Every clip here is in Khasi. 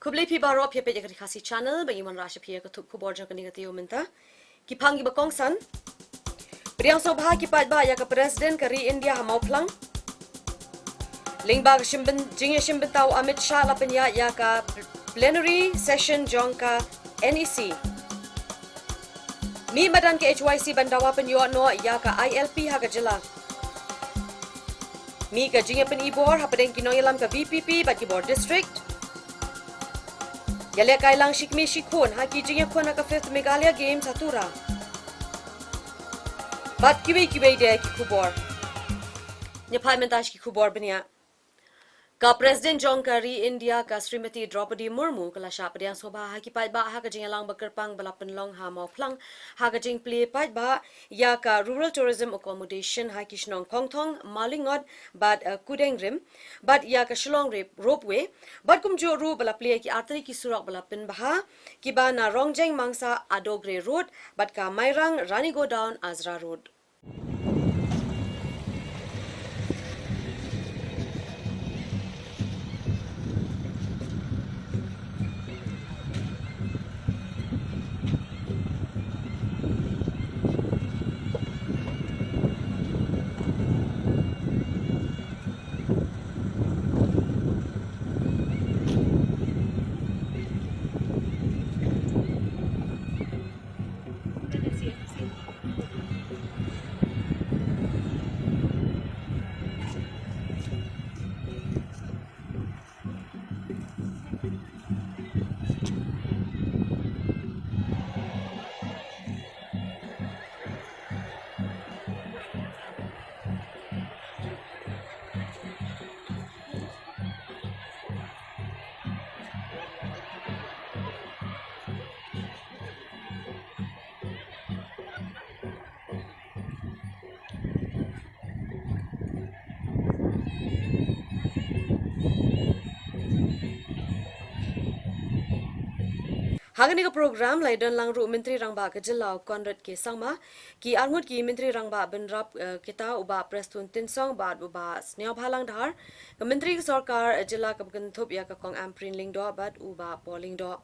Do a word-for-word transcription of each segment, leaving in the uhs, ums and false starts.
Khublei phi baroh, phi ïa peit ïa ka Ri Khasi Channel, ba ngi wanrah sha phi ïa ka thup khubor jong kane ka taïew mynta. Ki phang kiba kongsan. Pdiang sngewbha ki paidbah ïa ka President ka ri India ha Mawphlang. Lyngba ka shimbyn, jingïashim bynta u Amit Shah la pynïaid ïa ka plenary session jong ka N E C. Mih madan ka H Y C ban dawa pynïoh noh ïa ka I L P ha ka jylla. Mih ka jingïapyni bor hapdeng ki nongïalam ka V P P bad ki bor district. Ïalehkai lang shi kmie shi khun ha ki jingïakhun ha ka fifth Meghalaya Games ha Tura. Bad kiwei kiwei de ki khubor. Ngin ïa phai mynta sha ki khubor bniah. Ka President jong ka ri India ka Srimati Droupadi Murmu ka la shah pdiang sngewbha ha ki paidbah ha ka jingïalang ba kyrpang ba la pynlong ha Mawphlang ha ka jingplie paidbah ïa ka Rural Tourism Accommodation ha ki shnong Kongthong, Malingot bad, eh, Kudengrim, bad ïa ka Shillong Rip-, Ropeway, bad kumjuh ruh ba la plie ïa ki artylli ki surok ba la pynbha, kiba na Rongjeng Mangsa Adogre Road bad ka Mairang Rani Godown Azra Road. Ha kane ka program la ïadon lang ruh Myntri Rangbah ka jylla u Conrad K Sangma, ki arngut ki Myntri Rangbah bynrap, eh, kita u Bah Prestone Tynsong bad u Bah Sniawbhalang Dhar, ka Myntri ka Sorkar, eh, jylla kaba kynthup ïa ka Kong Ampareen Lyngdoh bad u Bah Paul Lyngdoh.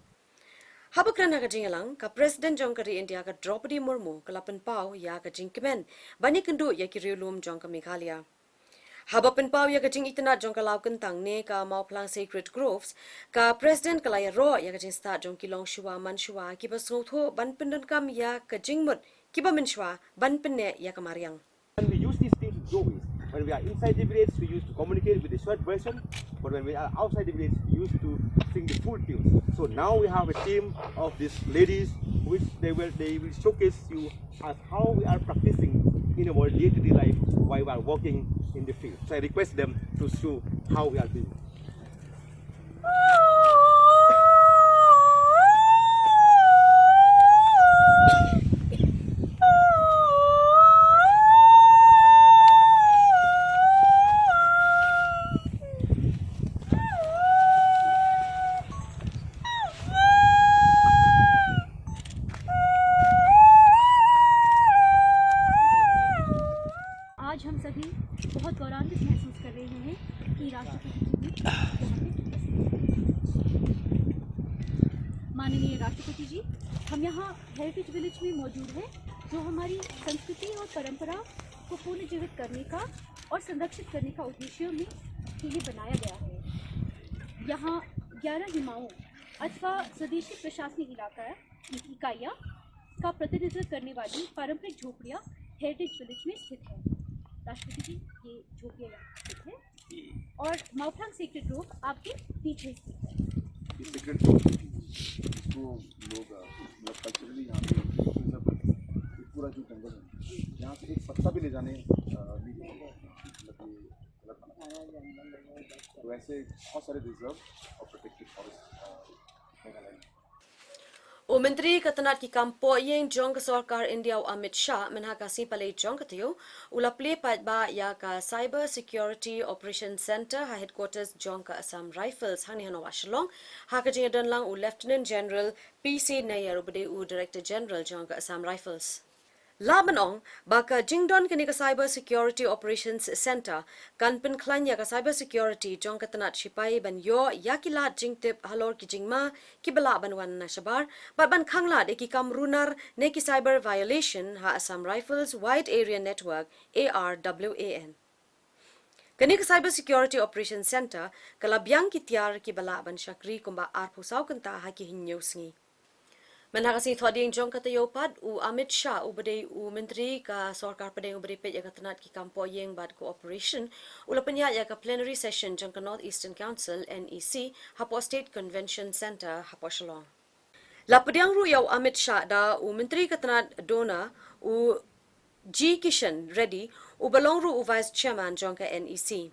Haba kren ha ka jingïalang, ka President jong ka ri India ka Droupadi Murmu ka la pynpaw ïa ka jingkmen ban ïakynduh ïa ki riewlum jong ka Meghalaya. Haba pynpaw ïa ka jingitynnad jong ka law kyntang ne ka Mawphlang Sacred Groves, ka President ka la ïaroh ïa ka jingstad jong ki longshuwa manshuwa kiba sngewthuh ban pyndonkam ïa ka jingmut kiba mynshuwa ban pynneh ïa ka mariang. When we use these things to grow is, when we are inside the village, we used to communicate with the short version, but when we are outside the village, we used to sing the full tunes. So now we have a team of these ladies, which they will, they will showcase you as how we are practicing in our day-to-day life while we are working in the field. So I request them to show how we are doing. आज हम सभी बहुत गौरवान्वित महसूस कर रहे हैं कि राष्ट्रपति जी भी यहाँ पे उपस्थित हैं। माननीय राष्ट्रपति जी, हम यहाँ हेरिटेज विलेज में मौजूद हैं, जो हमारी संस्कृति और परंपरा को पुनर्जीवित करने का और संरक्षित करने का उद्देश्य में के लिए बनाया गया है। यहाँ ग्यारह हिमाओं अथवा स्वदेशी प्रशासनिक इलाका है, इकाइयाँ का प्रतिनिधित्व करने वाली पारंपरिक झोपड़ियाँ हेरिटेज विलेज में स्थित हैं। राष्ट्रपति जी, ये झोपड़ियाँ यहाँ स्थित हैं और माओफ्लांग सेक्रेड ग्रोव आपके पीछे स्थित है। ये सेक्रेड ग्रोव, इसको लोग, अ, मतलब, कल्चरली यहाँ पे प्रिजर्व करते हैं। ये पूरा जो जंगल है, यहाँ से एक पत्ता भी ले जाने, अ, नहीं देते। मतलब, ये गलत माना जाता है। तो ऐसे बहुत सारे रिजर्व और प्रोटेक्टेड फॉरेस्ट, अ, मेघालय में। U Myntri ka tnat ki kam pohïing jong ka Sorkar India u Amit Shah mynha ka sngi Palei jong ka taïew u la plie paidbah ïa ka Cyber Security Operation Centre ha headquarters jong ka Assam Rifles hangne ha Nongbah Shillong, ha ka jingïadon lang u Lieutenant General P C Nair uba dei u Director General jong ka Assam Rifles. La mynta ong ba ka jingdon kane ka Cyber Security Operations Center kan pynkhlaiñ ïa ka cyber security jong ka tnat shipai ban ïoh ïa ki lad jingtip halor ki jingma kiba lah ban wan na shabar bad ban khanglad ïa ki kam runar ne ki cyber violation ha Assam Rifles Wide Area Network, A R W A N. Kane ka Cyber Security Operations Center ka la biang ki tiar kiba lah ban shakri kumba arphew saw kynta ha ki hynñiew sngi. Mynta ka sngi thohdieng jong ka taïew pat, u Amit Shah uba dei u Myntri ka Sorkar Pdeng uba dei peit ïa ka tnat ki kam poh ïing bad cooperation u la pynïaid ïa ka plenary session jong ka North Eastern Council, N E C, hapoh State Convention Center hapoh Shillong. La pdiang ruh ïa u Amit Shah da u Myntri ka tnat DoNER, u G Kishan Reddy, uba long ruh u Vice Chairman jong ka N E C.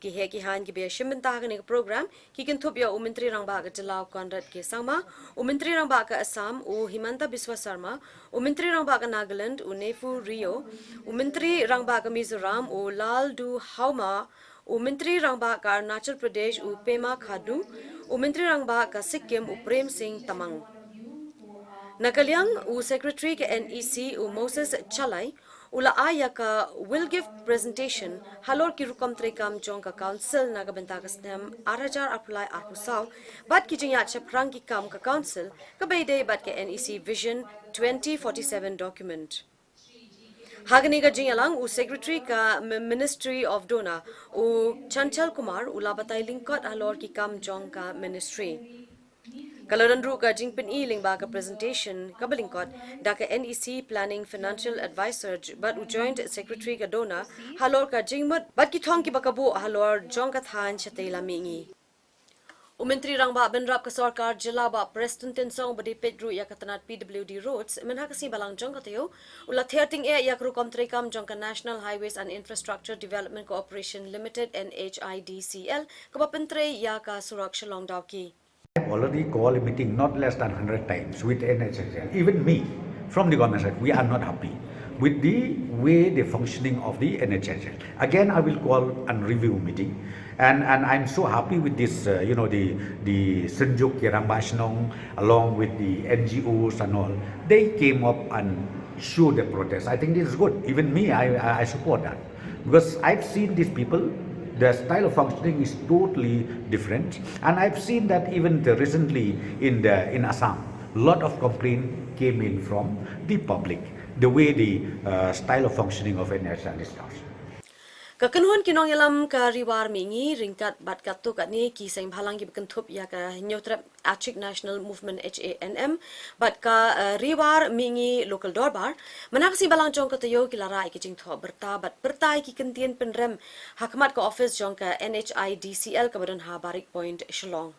Ki heh ki haiñ kiba ïashim bynta ha kane ka program ki kynthup ïa u Myntri Rangbah ka Jylla u Conrad K Sangma, u Myntri Rangbah ka Assam u Himanta Biswa Sarma, u Myntri Rangbah ka Nagaland u Neiphiu Rio, u Myntri Rangbah ka Mizoram u Lalduhoma, u Myntri Rangbah ka Arunachal Pradesh u Pema Khandu, u Myntri Rangbah ka Sikkim u Prem Singh Tamang. Na ka liang u Secretary ka N E C u Moses Chalai u la ai ïa ka will give presentation halor ki rukom treikam jong ka Council na ka bynta ka snem ar hajar arphew lai arphew saw bad ki jingïaid shaphrang ki kam ka Council kaba ïadei bad ka N E C Vision twenty forty-seven document. Ha kane ka jingïalang u Secretary ka M-, Ministry of DoNER u Chanchal Kumar u la batai lyngkot halor ki kam jong ka Ministry. Ka la don ruh ka jingpyni lyngba ka presentation kaba lyngkot da ka N E C Planning Financial Advisor j-, bad u Joint Secretary ka DoNER halor ka jingmut bad ki thong kiba ka buh halor jong ka thaiñ shatei lam mihngi. U Myntri Rangbah Bynrap ka Sorkar Jylla Bah Prestone Tynsong uba dei peit ruh ïa ka tnat P W D Roads mynta ka sngi Balang jong ka taïew u la thied tyngeh ïa ka rukom treikam jong ka National Highways and Infrastructure Development Corporation Limited, N H I D C L, kaba pyntrei ïa ka surok Shillong Dawki. I've already called a meeting not less than hundred times with N H I D C L. Even me, from the government side, we are not happy with the way the functioning of the N H I D C L. Again, I will call and review meeting. And, and I'm so happy with this, uh, you know, the, the Synjuk ki Rangbah Shnong, along with the N G Os and all. They came up and showed the protest. I think this is good. Even me, I, I I support that. Because I've seen these people, their style of functioning is totally different. And I've seen that even the, recently in the, in Assam, lot of complaint came in from the public, the way the, uh, style of functioning of N H I D C L is. Ka kynhun ki nongïalam ka Ri War Mihngi ryngkat bad katto katne ki seng bhalang kiba kynthup ïa ka Hynñiewtrep Achik National Movement, H A N M, bad ka, eh, Ri War Mihngi Local Dorbar mynta ka sngi Balang jong ka taïew ki la rah ïa ki jingthoh byrta bad pyrta ïa ki kyntien pynrem ha khmat ka office jong ka N H I D C L kaba don ha Barrack Point, Shillong.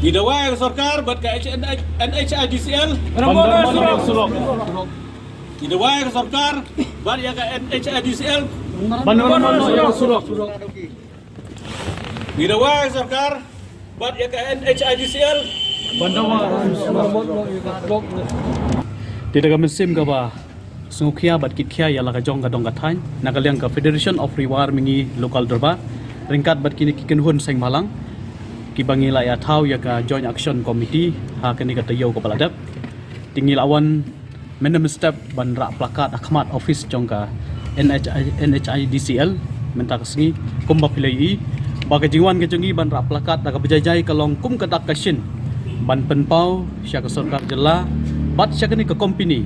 Ngi dawa ïa ka sorkar bad ka H N H, N H I D C L. Ban da man ïa ka surok. Ngi dawa ïa ka sorkar bad ïa ka N H I D C L. Ban da man ïa ka surok. Ngi dawa ïa ka sorkar bad ïa ka N H I D C L. Ban da man. Te da ka mynsiem kaba sngewkhia bad kitkhia ïa la ka jong ka dong ka thaiñ na ka liang ka Federation of Ri War Mihngi Local Dorbar ryngkat bad kine ki kynhun seng bhalang kiba ngi la ïa thaw ïa ka Joint Action Committee ha kane ka taïew kaba la dep. Te ngi la wan mynnym step ban rah placard ha khmat office jong ka N H I, N H I D C L mynta ka sngi kumba phi la ïohi ba ka jingwan ka jong ngi ban rah placard da kaba jai jai ka long kum ka dak ka shin ban pynpaw sha ka sorkar jylla bad sha kane ka company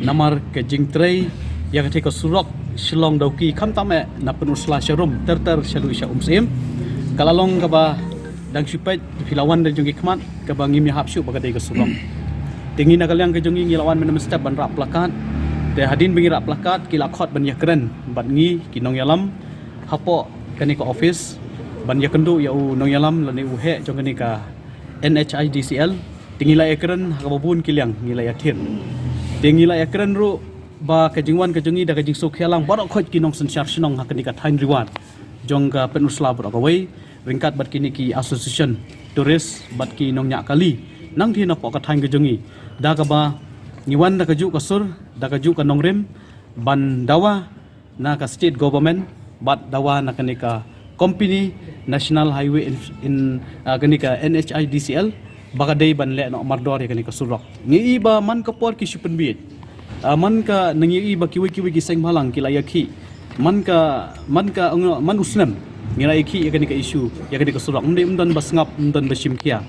namar ka jingtrei ïa katei ka surok Shillong Dawki khamtam eh na Pynursla sha Rum ter ter sha Luisha Umsyiem. Ka la long kaba dang shu peit phi la wan da jong ki khmat kaba ngim ïahap shuh ba ka dei ka surok. Te ngi na ka liang ka jong ngi ngi la wan mynnym step ban rah placard. Te hadien ba ngi rah placard ki la khot ban ïakren bad ngi ki nongïalam hapoh kane ka office ban ïakynduh ïa u nongïalam lane u heh jong kane ka N H I D C L. Te ngi la ïakren ha kaba bun ki liang ngi la ïathir. Te ngi la ïakren ruh ba ka jingwan ka jong ngi da ka jingsngewkhia lang baroh khoit ki nongsynshar shnong ha kane ka thaiñ Ri War jong ka Pynursla baroh kawei ryngkat bad kine ki association tourist bad ki nongñiah kali nangtei napoh ka thaiñ ka jong ngi da kaba ngi wan da kajuh ka sur da kajuh ka nongrim ban dawa na ka state government bad dawa na kane ka company National Highway in, in uh, kane ka N H I D C L ba ka dei ban leh noh mardor ïa kane ka surok. Ngi i ba man ka por ki shu pynbiej. Uh, man ka nang ngi i ba kiwei kiwei ki seng bhalang ki la ïa ki man ka man ka man u snem ngi la ïa ki ïa kane ka issue ïa kane ka surok. Ym dei ym don ba sngap ym don ba shim khia.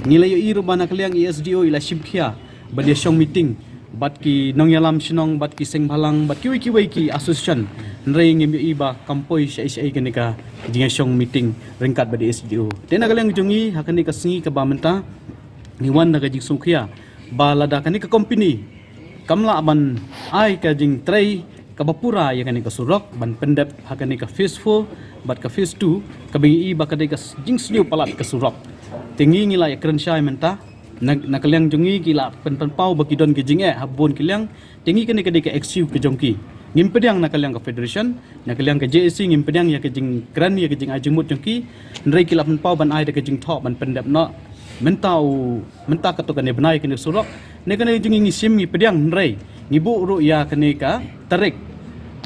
Ngi la ïa i ruh ba na ka liang i S D O i la shim khia ban ïa shong meeting bad ki nongïalam shnong bad ki seng bhalang bad kiwei kiwei ki association. Hynrei ngim ïohi ba kam poi shaei shaei kane ka jingïashong meeting ryngkat bad i S D O. Te na ka liang jong ngi ha kane ka sngi kaba mynta ngi wan da ka jingsngewkhia ba lada kane ka company kam lah ban ai ka jingtrei kaba pura ïa kane ka surok ban pyndep ha kane ka phase four bad ka phase two kaba ngi i ba ka dei ka jingsniew palat ka surok. Te ngi ngi la ïakren shai mynta na, na ka liang jong ngi ki la pynpaw ba ki don ka jingeh ha bun ki liang. Te ngi kane ka dei ka excuse ka jong ki. Ngim pdiang na ka liang ka federation, na ka liang ka J A C ngim pdiang ïa ka jingkren ïa ka jingai jingmut jong ki. Hynrei ki la pynpaw ban ai da ka jingthoh ban pyndep noh mynta u mynta kato kane bnai kane surok. Ne kane jong ngi ngi shim ngi pdiang hynrei ngi buh ruh ïa kane ka tarik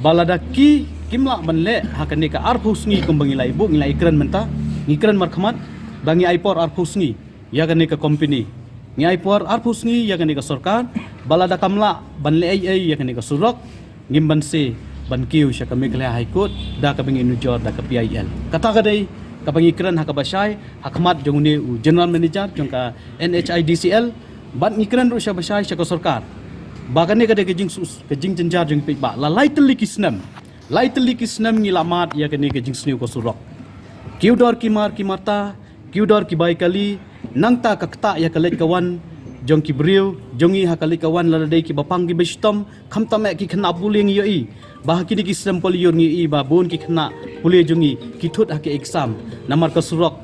ba lada ki kim lah ban leh ha kane ka arphew sngi kumba ngi la buh ngi la kren mynta ngi kren markhmat ba ngi ai por arphew sngi ïa kane ka company. Ngi ai por arphew sngi ïa kane ka sorkar ba lada kam lah ban leh ei ei ïa kane ka surok ngim banse ban kiew sha ka Meghalaya High Court da kaba ngi nujor da ka P I L. Kata ka dei kaba ngi kren ha kaba shai ha khmat jong une u general manager jong ka N H I D C L bad ngi kren ruh sha ba shai sha ka sorkar ba kane ka dei ka jingsus ka jingjynjar jong ngi peit ba la lai tylli ki snem lai tylli ki snem ngi la mad ïa kane ka jingsniew ka surok. Kiew dor ki mar ki marta kiew dor ki bai kali nangta ka ktah ïa ka leit ka wan jong ki briew jong ngi ha ka leit ka wan lada dei ki ba pang ki ba shitom khamtam eh ki khynnah pule ngi ïohi ba ha kine ki snem polyur ngi i ba bun ki khynnah pule jong ngi ki thut ha ki exam namar ka surok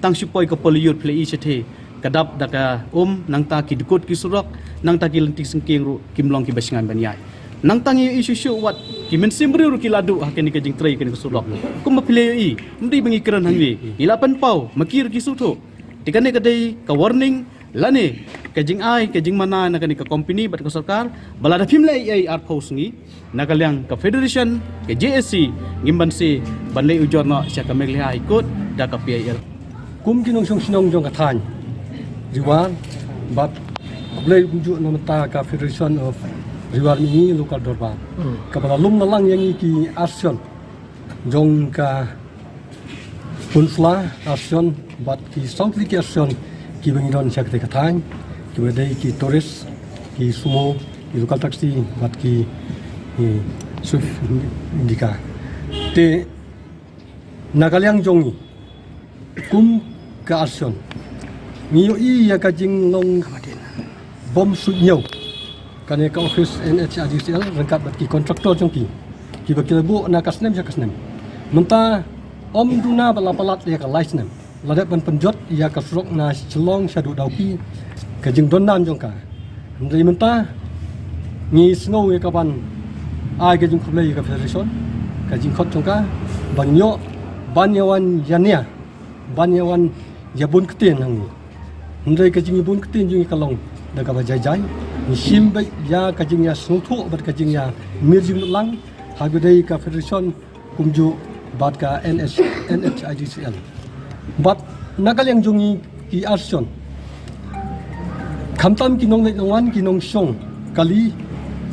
tang shu poi ka polyur phle i shathe ka dap da ka um nangta ki dkut ki surok nangta ki lynti sengkeng ruh kim long ki ba shngain ban ïaid. Nangta ngi ïohi shuh shuh wat ki mynsiem briew ruh ki la duh ha kane ka jingtrei kane ka surok. Kumba phi la ïohi ym dei ba ngi kren hangne ngi la pynpaw ma ki ruh ki sngewthuh. Te kane ka dei ka warning lane ka jingai ka jingmana na kane ka company bad ka sorkar ba lada phim leh ei ei arphew sngi na ka liang ka federation ka J A C ngim banse ban leit ujor noh sha ka Meghalaya High Court da ka P I L. Kum ki nongshong shnong jong ka thaiñ Ri War bad khublei kumjuh na bynta ka Federation of Ri War Mihngi Local Dorbar kaba la lum la lang ïa ngi ki arsion jong ka Pynursla arsion bad ki saw tylli ki arsion kiba ngi don sha kata ka thaiñ kiba dei ki tourist ki sumo ki local taxi bad ki Swift Indica. Te na ka liang jong ngi kum ka arsion ngi ïohi ïa ka jinglong bom suidñiew kane ka office N H I D C L ryngkat bad ki kontraktor jong ki kiba ki la buh na ka snem sha ka snem. Mynta ym duna ba la palat ïa ka lai snem la dep ban pynjot ïa ka surok na Shillong shaduh Dawki ka jingdon nam jong ka. Hynrei mynta ngi sngew ïa ka ban ai ka jingkhublei ïa ka federation ka jingkhot jong ka ban ïoh ban ïa wan ïa nia ban ïa wan ïa bun ktien hangne. Hynrei ka jingïabun ktien jong ngi ka long da kaba jai jai. Ngi shim beit ïa ka jingïasngewthuh bad ka jingïamir jingmut lang ha ka dei ka federation kumjuh bad ka N H, N H I D C L. Bad na ka liang jong ngi ki arsion khamtam ki nongleit nongwan ki nongshong kali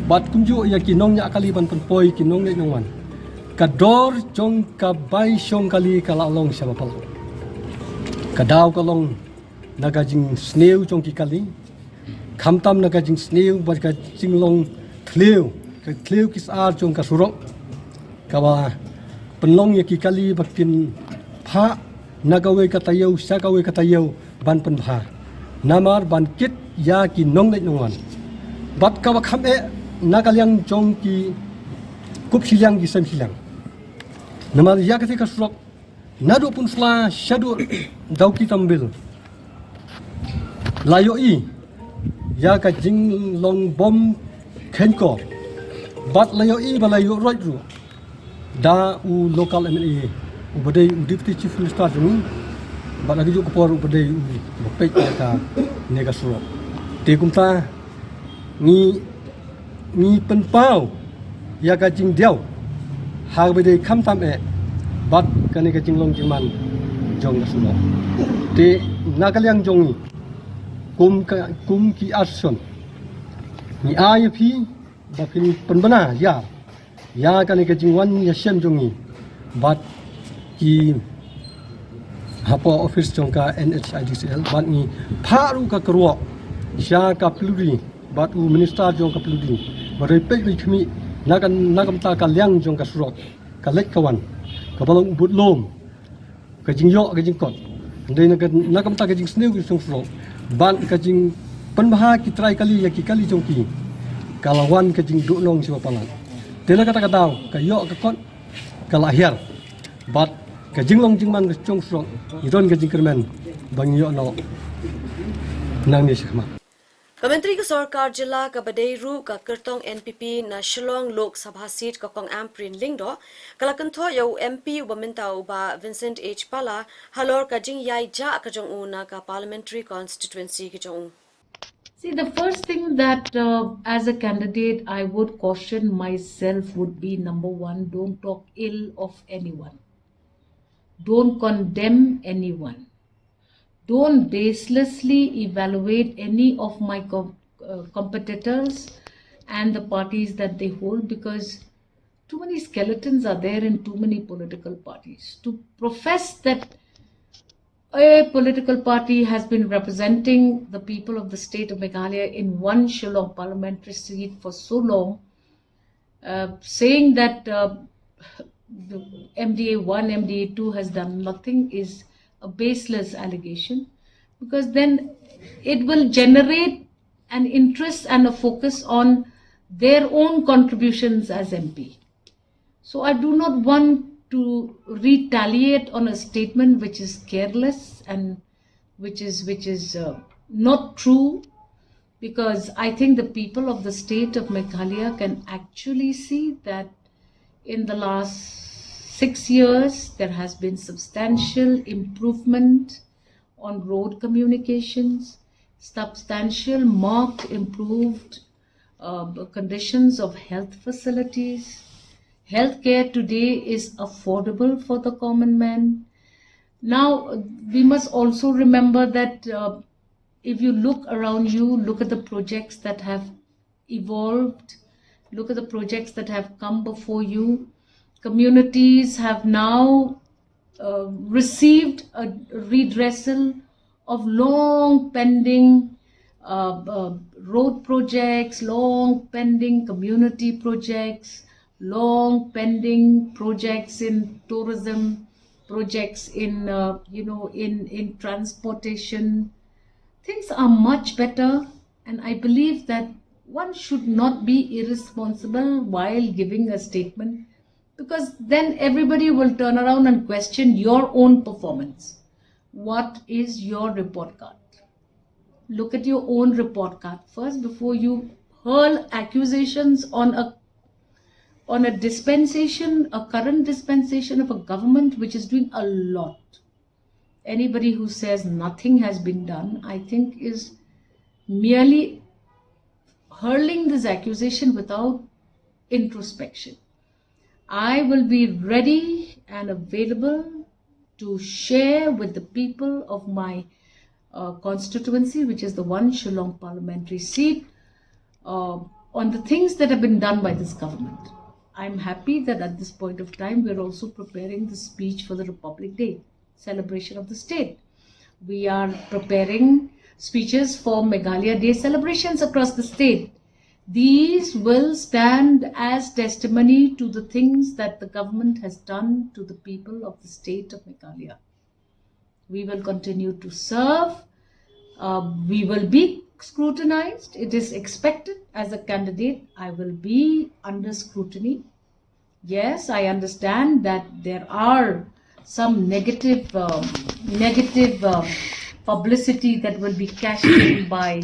bad kumjuh ïa ki nongñiah kali ban pynpoi ki nongleit nongwan. Ka dor jong ka bai shong kali ka la long sha ba palat. Ka daw ka long na ka jingsniew jong ki kali khamtam na ka jingsniew bad ka jinglong thliew ka thliew ki sar jong ka surok kaba pynlong ïa ki kali ba kin phah na kawei ka taïew sha kawei ka taïew ban pynbha namar ban kit ïa ki nongleit nongwan. Bad kaba kham eh na ka liang jong ki kup shiliang ki sem shiliang namar ïa kata ka surok naduh Pynursla shaduh Dawki Tambil la ïohi ïa ka jinglong bom khein ko bad la ïohi ba la ïoh roit ruh da u local M L A uba dei u Deputy Chief Minister jong ngi bad la ka juh ka por uba dei uba peit ïa kane ka surok. Te kumta ngi ngi pynpaw ïa ka jingdiaw ha kaba dei khamtam eh bad kane ka jinglong jingman jong ka surok. Te na ka liang jong ngi kum ka, kum ki association, ngi ai ïa phi ba phin pynbna ïa ïa kane ka jingwan ïashem jong ngi bad ki hapoh office jong ka N H I D C L bad ngi phah ruh ka kyrwoh sha ka pylli bad u minister jong ka pylli ba dei peit bad khmih na ka, na ka bynta ka liang jong ka surok, ka leit ka wan, kaba long u budlum, ka jingïoh ka jingkot. Hynrei na ka, na ka bynta ka jingsniew ka jingsniew surok bad ka jingpynbha ki trai kali ïa ki kali jong ki, ka la wan ka jingduhnong sha ba palat. Te na kata ka daw ka ïoh ka kot ka la hiar bad ka jinglong jingman ka jong surok ngi don ka jingkyrmen ba ngi ïoh noh nangne shakhmat. Ka Myntri ka Sorkar Jylla kaba dei ruh ka kyrtong N P P na Shillong Lok Sabha seat, ka Kong Ampareen Lyngdoh, ka la kynthoh ïa u M P uba mynta, u Bah Vincent H Pala, halor ka jingïaid jah ka jong u na ka Parliamentary Constituency ka jong u. See, the first thing that, uh, as a candidate, I would caution myself would be, number one, don't talk ill of anyone. Don't condemn anyone. Don't baselessly evaluate any of my com-, uh, competitors and the parties that they hold, because too many skeletons are there in too many political parties. To profess that a political party has been representing the people of the state of Meghalaya in one Shillong parliamentary seat for so long, uh, saying that, uh, the M D A one, M D A two has done nothing is a baseless allegation, because then it will generate an interest and a focus on their own contributions as M P. So I do not want to retaliate on a statement which is careless and which is, which is, uh, not true, because I think the people of the state of Meghalaya can actually see that in the last six years, there has been substantial improvement on road communications, substantial, marked, improved, uh, conditions of health facilities. Healthcare today is affordable for the common man. Now, we must also remember that, uh, if you look around you, look at the projects that have evolved, look at the projects that have come before you. Communities have now, uh, received a redressal of long pending, uh, uh, road projects, long pending community projects, long pending projects in tourism, projects in, uh, you know, in, in transportation. Things are much better, and I believe that one should not be irresponsible while giving a statement, because then everybody will turn around and question your own performance. What is your report card? Look at your own report card first before you hurl accusations on a, on a dispensation, a current dispensation of a government which is doing a lot. Anybody who says nothing has been done, I think, is merely hurling this accusation without introspection. I will be ready and available to share with the people of my, uh, constituency, which is the one Shillong parliamentary seat, uh, on the things that have been done by this government. I'm happy that at this point of time, we're also preparing the speech for the Republic Day celebration of the state. We are preparing speeches for Meghalaya Day celebrations across the state. These will stand as testimony to the things that the government has done to the people of the state of Meghalaya. We will continue to serve. Uh, we will be scrutinized. It is expected as a candidate. I will be under scrutiny. Yes, I understand that there are some negative, um, negative, um, publicity that will be cashed in by,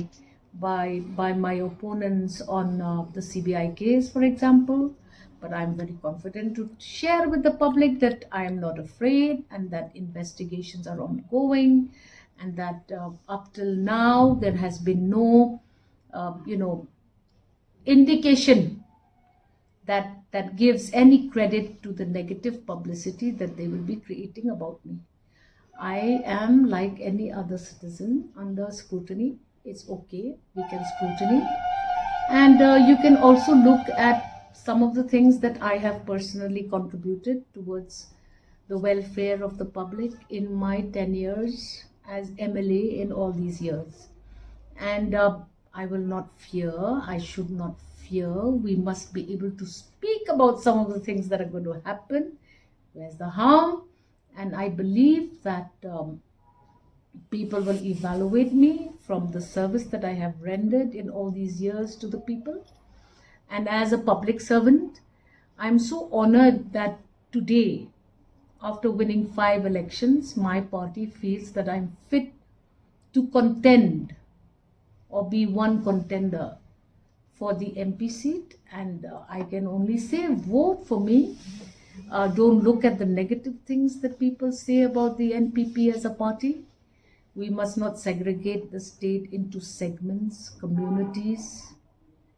by, by my opponents on, uh, the C B I case, for example. But I'm very confident to share with the public that I am not afraid and that investigations are ongoing, and that, uh, up till now there has been no, uh, you know, indication that that gives any credit to the negative publicity that they will be creating about me. I am like any other citizen under scrutiny. It's okay. We can scrutiny. And uh, you can also look at some of the things that I have personally contributed towards the welfare of the public in my ten years as M L A in all these years. And uh, I will not fear. I should not fear. We must be able to speak about some of the things that are going to happen. Where's the harm? And I believe that um, people will evaluate me from the service that I have rendered in all these years to the people. And as a public servant, I'm so honored that today, after winning five elections, my party feels that I'm fit to contend or be one contender for the M P seat. And uh, I can only say, vote for me. Uh, don't look at the negative things that people say about the N P P as a party. We must not segregate the state into segments, communities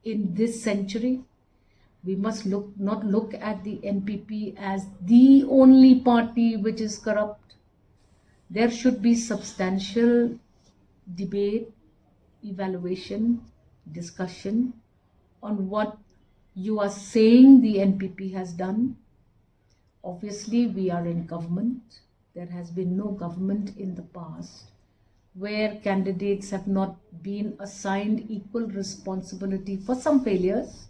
in this century. We must look not look at the N P P as the only party which is corrupt. There should be substantial debate, evaluation, discussion on what you are saying the N P P has done. Obviously, we are in government. There has been no government in the past where candidates have not been assigned equal responsibility for some failures.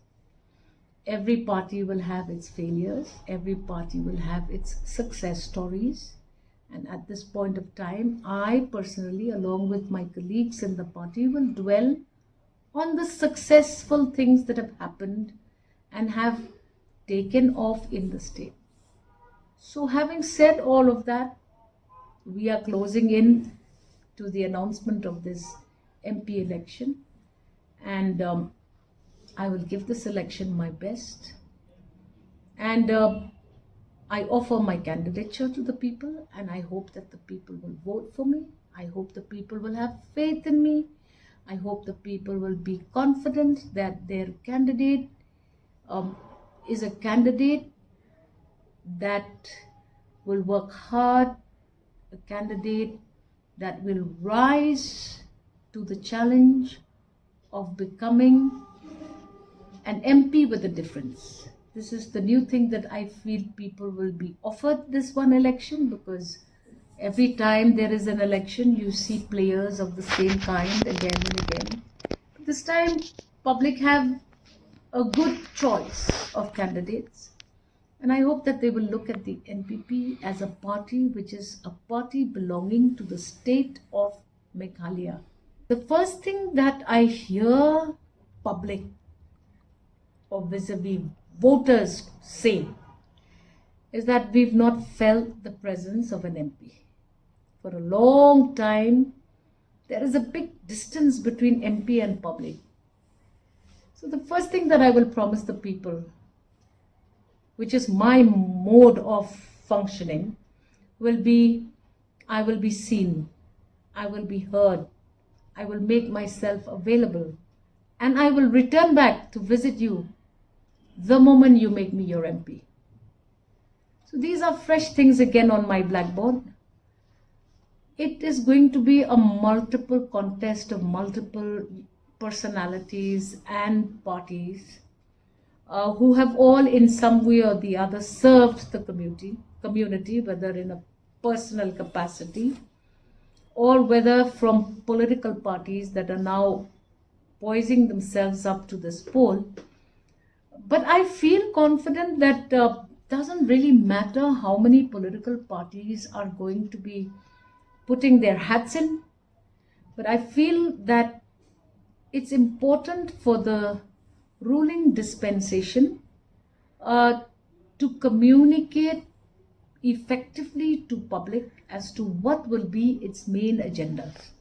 Every party will have its failures. Every party will have its success stories. And at this point of time, I personally, along with my colleagues in the party, will dwell on the successful things that have happened and have taken off in the state. So, having said all of that, we are closing in to the announcement of this M P election, and um, I will give this election my best. And uh, I offer my candidature to the people, and I hope that the people will vote for me. I hope the people will have faith in me. I hope the people will be confident that their candidate um, is a candidate that will work hard, a candidate that will rise to the challenge of becoming an M P with a difference. This is the new thing that I feel people will be offered this one election, because every time there is an election, you see players of the same kind again and again. This time, public have a good choice of candidates. And I hope that they will look at the N P P as a party which is a party belonging to the state of Meghalaya. The first thing that I hear public or vis-a-vis voters say is that we've not felt the presence of an M P. For a long time, there is a big distance between M P and public. So the first thing that I will promise the people, which is my mode of functioning, will be I will be seen, I will be heard, I will make myself available, and I will return back to visit you the moment you make me your M P. So these are fresh things again on my blackboard. It is going to be a multiple contest of multiple personalities and parties uh, who have all in some way or the other served the community, community, whether in a personal capacity or whether from political parties that are now poising themselves up to this poll. But I feel confident that uh, doesn't really matter how many political parties are going to be putting their hats in. But I feel that it's important for the ruling dispensation uh, to communicate effectively to public as to what will be its main agendas.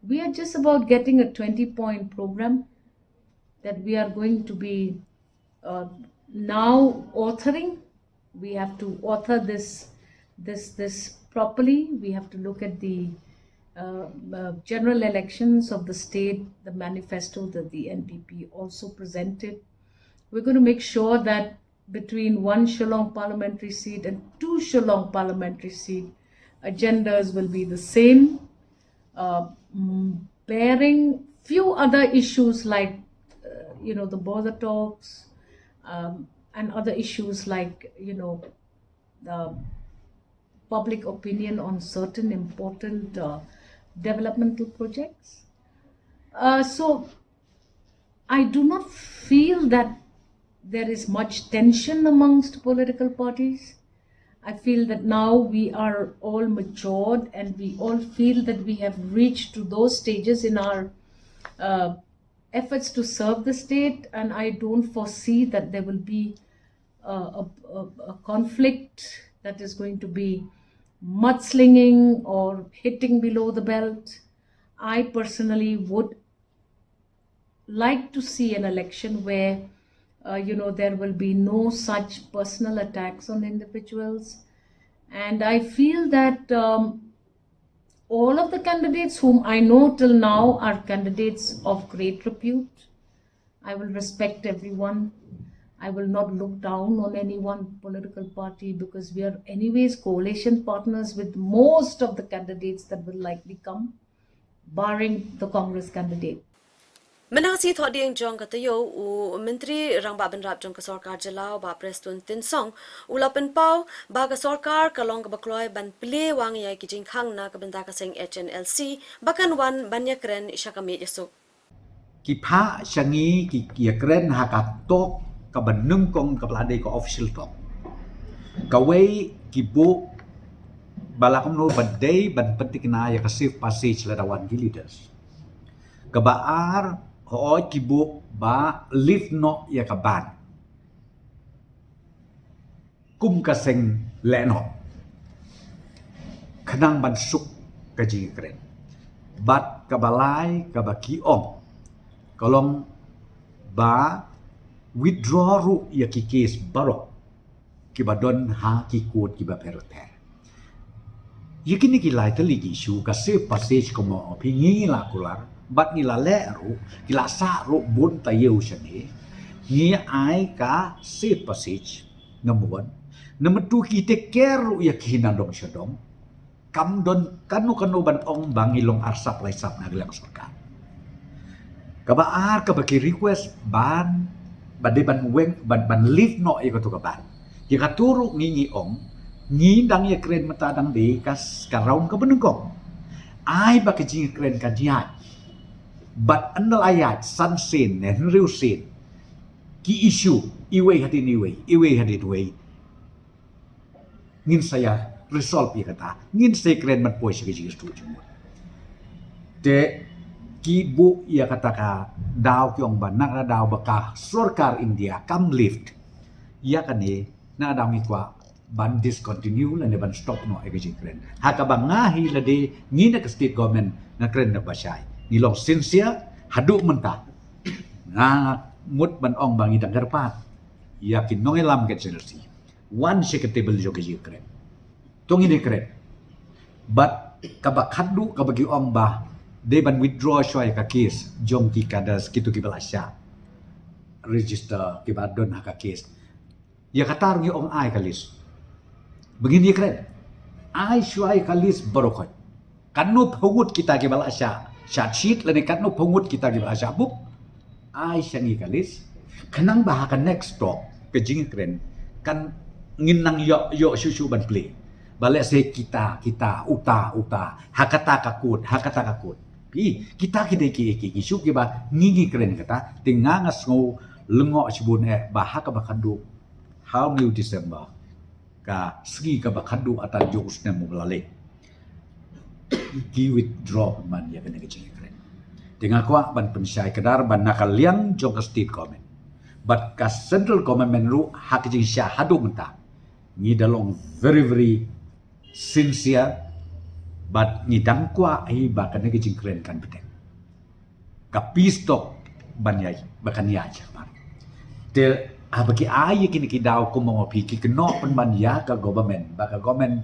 We are just about getting a twenty point program that we are going to be uh, now authoring. We have to author this this this properly. We have to look at the uh, uh, general elections of the state, the manifesto that the N P P also presented, We're going to make sure that between one Shillong parliamentary seat and two Shillong parliamentary seat, agendas will be the same, uh, mm, bearing few other issues like, uh, you know, the border talks, um, and other issues like, you know, the public opinion on certain important, uh, developmental projects. Uh, so I do not feel that there is much tension amongst political parties. I feel that now we are all matured and we all feel that we have reached to those stages in our, uh, efforts to serve the state, and I don't foresee that there will be, uh, a, a, a conflict that is going to be mudslinging or hitting below the belt. I personally would like to see an election where, uh, you know, there will be no such personal attacks on individuals. And I feel that, um, all of the candidates whom I know till now are candidates of great repute. I will respect everyone. I will not look down on any one political party because we are anyways coalition partners with most of the candidates that will likely come, barring the Congress candidate. Mynta ka sngi thohdieng jong ka taïew, u Myntri Rangbah Bynrap jong ka Sorkar Jylla, Bah Prestone Tynsong, u la pynpaw ba ka sorkar ka long kaba kloi ban plie wang ïa ki jingkhang na ka bynta ka seng H N L C ba kan wan ban ïakren sha ka miej suk. Ki phah sha ngi ki ïakren ha ka talk kaba nyngkong kaba la dei ka official talk. Kawei ki buh ba la kumno ba dei ban pynthikna ïa ka safe passage lada wan ki leaders. Kaba ar, hooid ki buh ba lift noh ïa ka ban kum ka seng lehnoh khnang ban suk ka jingïakren. Bad kaba lai kaba ki ong ka long ba withdraw ruh ïa ki case baroh kiba don ha ki court kiba pher pher. Ïa kine ki lai tylli ki issue, ka safe passage kumba ong phi, ngi la kular bad ngi la leh ruh, ki la sah ruh bun taïew shane. Ngi ai ka safe passage, number one. Number two, ki take care ruh ïa ki na dong sha dong. Kam don kano kano ban ong ba ngi long arsap laisap na ka liang sorkar. Kaba ar, kaba ki request ban, ba dei ban weng, ban, ban lift noh ïa kato ka ban. Ïa kato ruh ngi, ngi ong, ngi dang ïakren mynta dang dei ka s-, ka round kaba nyngkong. Ai ba ka jingïakren kan ïaid. Bad ynda la ïaid san sien ne hynriew sien, ki issue iwei hadien iwei, iwei hadien iwei, ngin sa ïa resolve ïa kata, ngin sa ïakren ban poi sha ka jingsngewthuh jingmut. Te ki buh ïa kata ka daw, ki ong ba na ka daw ba ka sorkar India kam lift ïa kane, na ka daw ngi kwah ban discontinue lane ban stop noh ïa ka jingkren. Ha kaba nga hi lade, ngi na ka state government nga kren na ba shai. Ngi long sincere haduh mynta. Nga mut ban ong ba ngi dang kyrpad ïa ki nongïalam ka H N L C wan sha ka table jong ka jingkren. To ngin ïakren. Bad kaba khatduh kaba ki ong ba dei ban withdraw shuwa ïa ka case jong ki cadres kito kiba la shah register, kiba don ha ka case. Ïa kata ruh ngi ong ai ka list ba ngin ïakren. Ai shuwa ïa ka list baroh khoit. Katno phew ngut kita kiba la shah charge sheet lane katno phew ngut kita kiba la shah buh. Ai sha ngi ka list. Khnang ba ha ka next talk, ka jingkren, kan ngin nang ïoh, ïoh shuh shuh ban plie. Ba lehse kita, kita, uta, uta, ha kata ka court, ha kata ka court. Phi, kita ki dei ki, ki, ki issue kiba ngi, ngi kren kata, te nga, nga sngew lyngngoh shibun eh ba ha kaba khatduh ha u December, ka sngi kaba khatduh ha u tarik jong u snem uba la leit, ki withdraw pynban ïa kane ka jingïakren. Te nga kwah ban pynshai kdar ba na ka liang jong ka state government bad ka central government ruh, ha ka jingshah haduh mynta, ngi da long very, very sincere, bad ngi dang kwah hi ba kane ka jingkren kan bteng. Ka peace talk ban ïa, ba kan ïa jia mar. Te haba ki ai ïa kine ki daw kumba ong phi, ki kynnoh pynban ïa ka government, ba ka government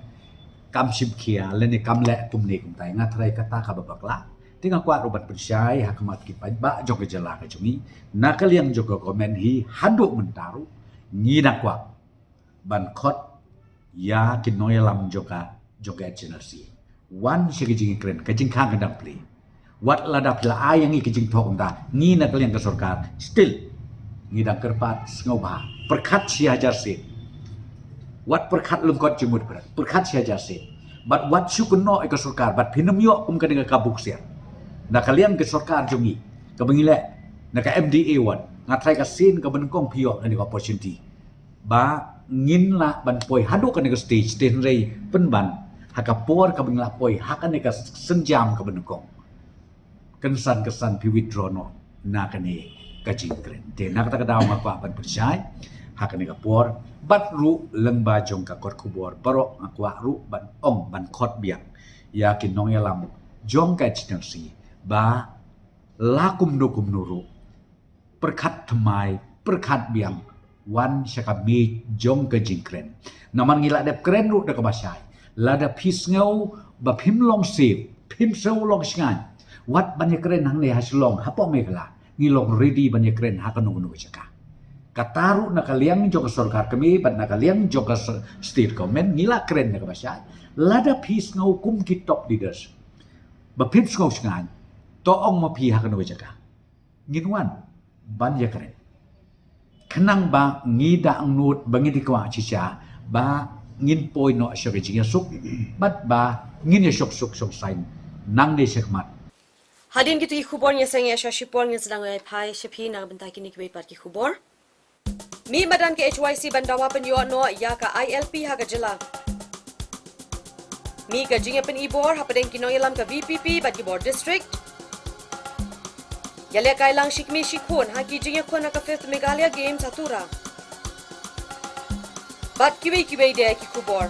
kam shim khia lane kam leh kumne kumtai, nga tharai kata kaba bakla. Te nga kwah ruh ban pynshai ha khmat ki paidbah jong ka jylla ka jong ngi, na ka liang jong ka government hi haduh mynta ruh ngi dang kwah ban khot ïa ki nongïalam jong ka, jong ka H N R C wan sha ka jingïakren, ka jingkhang ka dang plie. Wat lada phi la ai ïa ngi ka jingthoh kumta, ngi na ka liang ka sorkar still ngi dang kyrpad sngewbha pyrkhat shi hajar sien. Wat pyrkhat lyngkot jingmut pyrkhat, pyrkhat shi hajar sien. Bad wat shu kynnoh ïa ka sorkar bad phin ym ïoh kum kane ka buksiar. Na ka liang ka sorkar jong ngi kaba ngi leh na ka M D A wan, nga trai ka sien kaba nyngkong phi ïoh kane ka opportunity ba ngin lah ban poi haduh kane ka stage, te hynrei pynban ha ka por kaba ngi lah poi ha kane ka sienjam kaba nyngkong, kynsan kynsan phi withdraw noh na kane ka jingkren. Te na kata ka daw nga kwah ban pynshai ha kane ka por, bad ruh lyngba jong ka kot khubor baroh nga kwah ruh ban ong, ban khot biang ïa ki nongïalam jong ka H N R C ba la kumno kumno ruh pyrkhat thymmai, pyrkhat biang, wan sha ka miej jong ka jingkren. Namar ngi la dep kren ruh da kaba shai. Lada phi sngew ba phim long safe, phim sngew long shngaiñ, wat ban ïakren hangne ha Shillong, hapoh Meghalaya, ngi long ready ban ïakren ha kano kano ka jaka. Kata ruh na ka liang jong ka sorkar kmie bad na ka liang jong ka s-, state government ngi la kren da kaba shai. Lada phi sngew kum ki top leaders ba phim sngew shngaiñ, to ong ma phi ha kano ka jaka. Ngin wan ban ïakren khnang ba ngi da angnud ba ngin ïa kwah shisha ba ngin poi noh sha ka jingïasuk bad ba ngin ïasuk suk suk saiñ nangne shakhmat. Hadien kito ki khubor ngi ïaseng ïa sha shipor, ngin sdang ïa phai sha phi na ka bynta kine kiwei pat ki khubor. Mih madan ka H Y C ban dawa pynïoh noh ïa ka I L P ha ka jylla. Mih ka jingïapyni bor hapdeng ki nongïalam ka V P P bad ki bor district. Ïalehkai lang shi kmie shi khun ha ki jingïakhun ha ka fifth Meghalaya Games ha Tura. Bad kiwei kiwei de ki khubor.